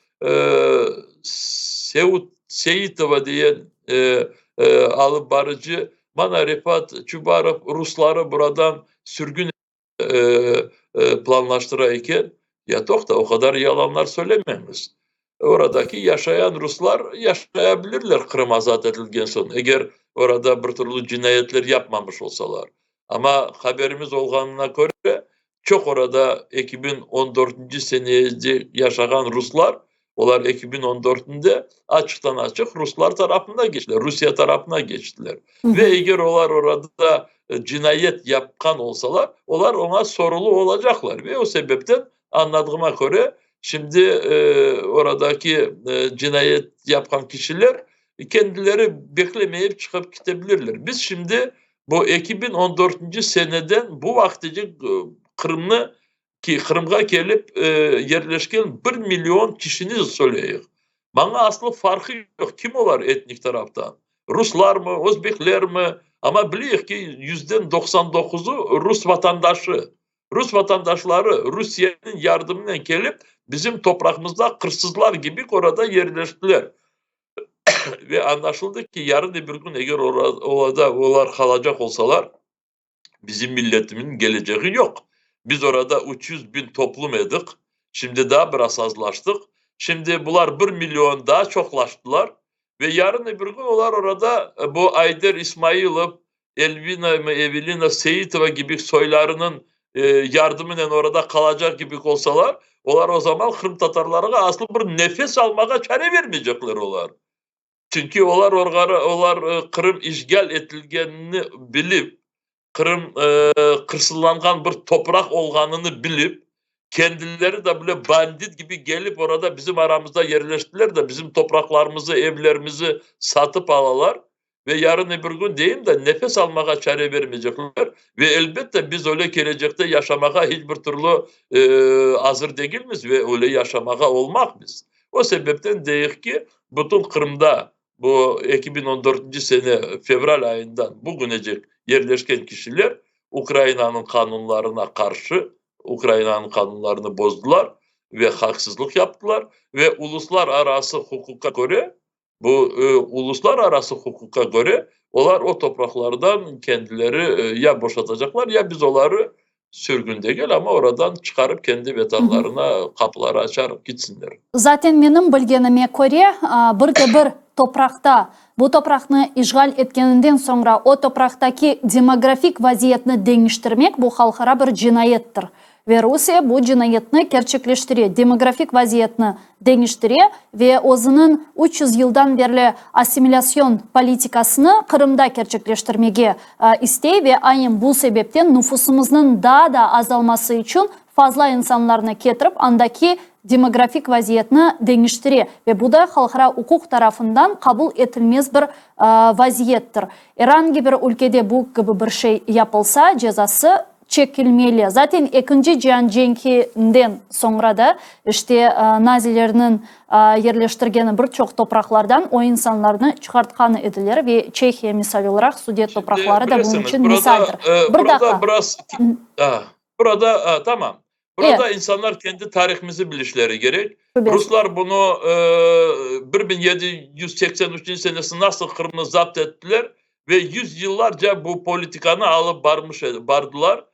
Seut Seitova diyen alıp barıcı, mana Refat Çubarov rusları buradan sürgün planlaştıra eken. Ya toqta, o qadar yalanlar söylemeñiz. Oradaki yaşayan ruslar yaşaya bilirler Qırım azat etilgen soñ, eger orada bir türlü cinayetler yapmamış olsalar. Amma haberimiz olğanına köre, çoq orada 2014-nci senede yaşağan ruslar, olar 2014-nde açıqtan-açıq ruslar tarafına keçtiler, Rusiye tarafına keçtiler. Ve eger olar orada cinayet yapqan olsalar, olar oña sorulu olacaqlar. Ve o sebepten, añladığıma köre, şimdi oradaki cinayet yapqan kişiler kendileri beklemeyip çıqıp kete bilirler. Biz şimdi bu 2014-nci seneden bu vaqıtece Qırımnı, ki, Qırımğa kelip yerleşken bir million kişini söyleyik. Maña aslı farqı yoq, kim olar etnik taraftan, ruslarmı, özbeklermi, amma bileyik ki, yüzden 99-ı rus vatandaşı. Rus vatandaşları Rusiyeniñ yardımınen kelip, bizim toprağımızda qırsızlar kibi orada yerleştiler. Ve añlaşıldı ki, yarın bir kün eger orada olar qalacaq olsalar, bizim milletimizniñ kelecegi yoq. Biz orada 300 biñ toplum edik, şimdi daa biraz azlaştıq. Şimdi bular 1 million daa çoqlaştılar ve yarın bir kün olar orada bu Ayder İsmailov, Elvina, Evelina Seitova kibi soylarınıñ yardımınen orada qalacaq kibi olsalar, olar o zaman qırımtatarlarğa aslı bir nefes almağa çare vermeycekler olar. Çünki olar olar Qırım işğal etilgenini bilip, Qırım qırsızlanğan bir topraq olğanını bilip, kendileri de bile bandit kibi kelip orada bizim aramızda yerleştiler de, bizim topraqlarımızı, evlerimizi satıp alalar ve yarın bir kün deyim de, nefes almağa çare vermeycekler ve elbette biz öyle kelecekte yaşamağa hiç bir türlü azır degilmiz ve öyle yaşamağa olmaqmız. O sebepten deyik ki, bütün Qırımda bu 2014 sene fevral ayından bugünecek yerleşken kişiler Ukrainanıñ qanunlarına qarşı, Ukrainanıñ qanunlarını bozdular ve haqsızlıq yaptılar ve uluslararası huquqqa köre, bu uluslararası huquqqa köre olar o topraqlardan kendileri ya boşatacaqlar, ya biz oları sürgün degil, amma oradan çıqarıp kendi vetanlarına qapıları açarıq, gitsinler. Zaten menim bilgenime köre, bir de bir topraqta, bu topraqnı işğal etkeninden soñra o topraqtaki demografik vaziyetni deñiştirmek bu halqara bir cinayettir. Ve Rusiye bu cinayetni kerçekleştire, demografik vaziyetni deñiştire ve özüniñ 300 yıldan berli assimilâsyon politikasını Qırımda kerçekleştirmege istey ve aynen bu sebepten nufusımıznıñ daa da azalması içün fazla insanlarnı ketirip andaki demografik vaziyetni deñiştire ve bu da halqara uquq tarafından qabul etilmez bir vaziyettir. Er angi bir ülkede bu kibi bir şey yapılsa, cezası çekilmeli. Zaten Ekinci cian cenkinden soñra da, işte, nazilerniñ yerleştirgeni bir çoq topraqlardan o insanlarnı çıqartqan ediler ve Çehiya misal olaraq Sudet topraqları da bunıñ içün misaldir. Bir daqqa. Burada, tamam. Burada insanlar kendi tarihimizi bilişleri kerek. Ruslar bunı 1783 senesi nasıl Qırımnı zapt ettiler ve yüz yıllarca bu politikanı alıp barmış bardılar.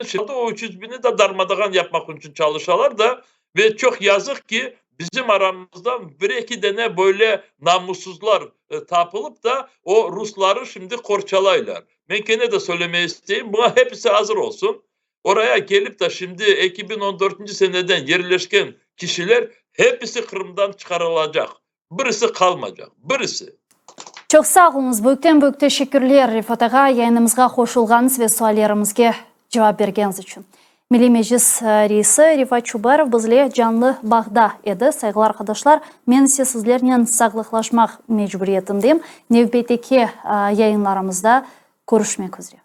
Şimdi o 300 biñni de darmadağan yapmaq içün çalışalar da ve çoq yazıq ki, bizim aramızdan bir-eki dane böyle namussuzlar tapılıp da o rusları şimdi qorçalaylar. Men kene de söylemege isteyim, buña hepisi azır olsun. Oraya kelip de şimdi 2014 seneden yerleşken kişiler hepisi Qırımdan çıqarılacaq. Birisi qalmaycaq, birisi. Çoq sağ oluñız, büyükten büyük teşekkürler, Refat ağa, yayınımızğa qoşulğanıñız ve suallerimizge cevap bergeniñiz içün. Milliy Meclis reisi Refat Çubarov bizle canlı bağda edi. Sayğılı arqadaşlar, men ise sizlernen sağlıqlaşmaq mecburiyetindem. Nevbetteki yayınlarımızda körüşmek üzre.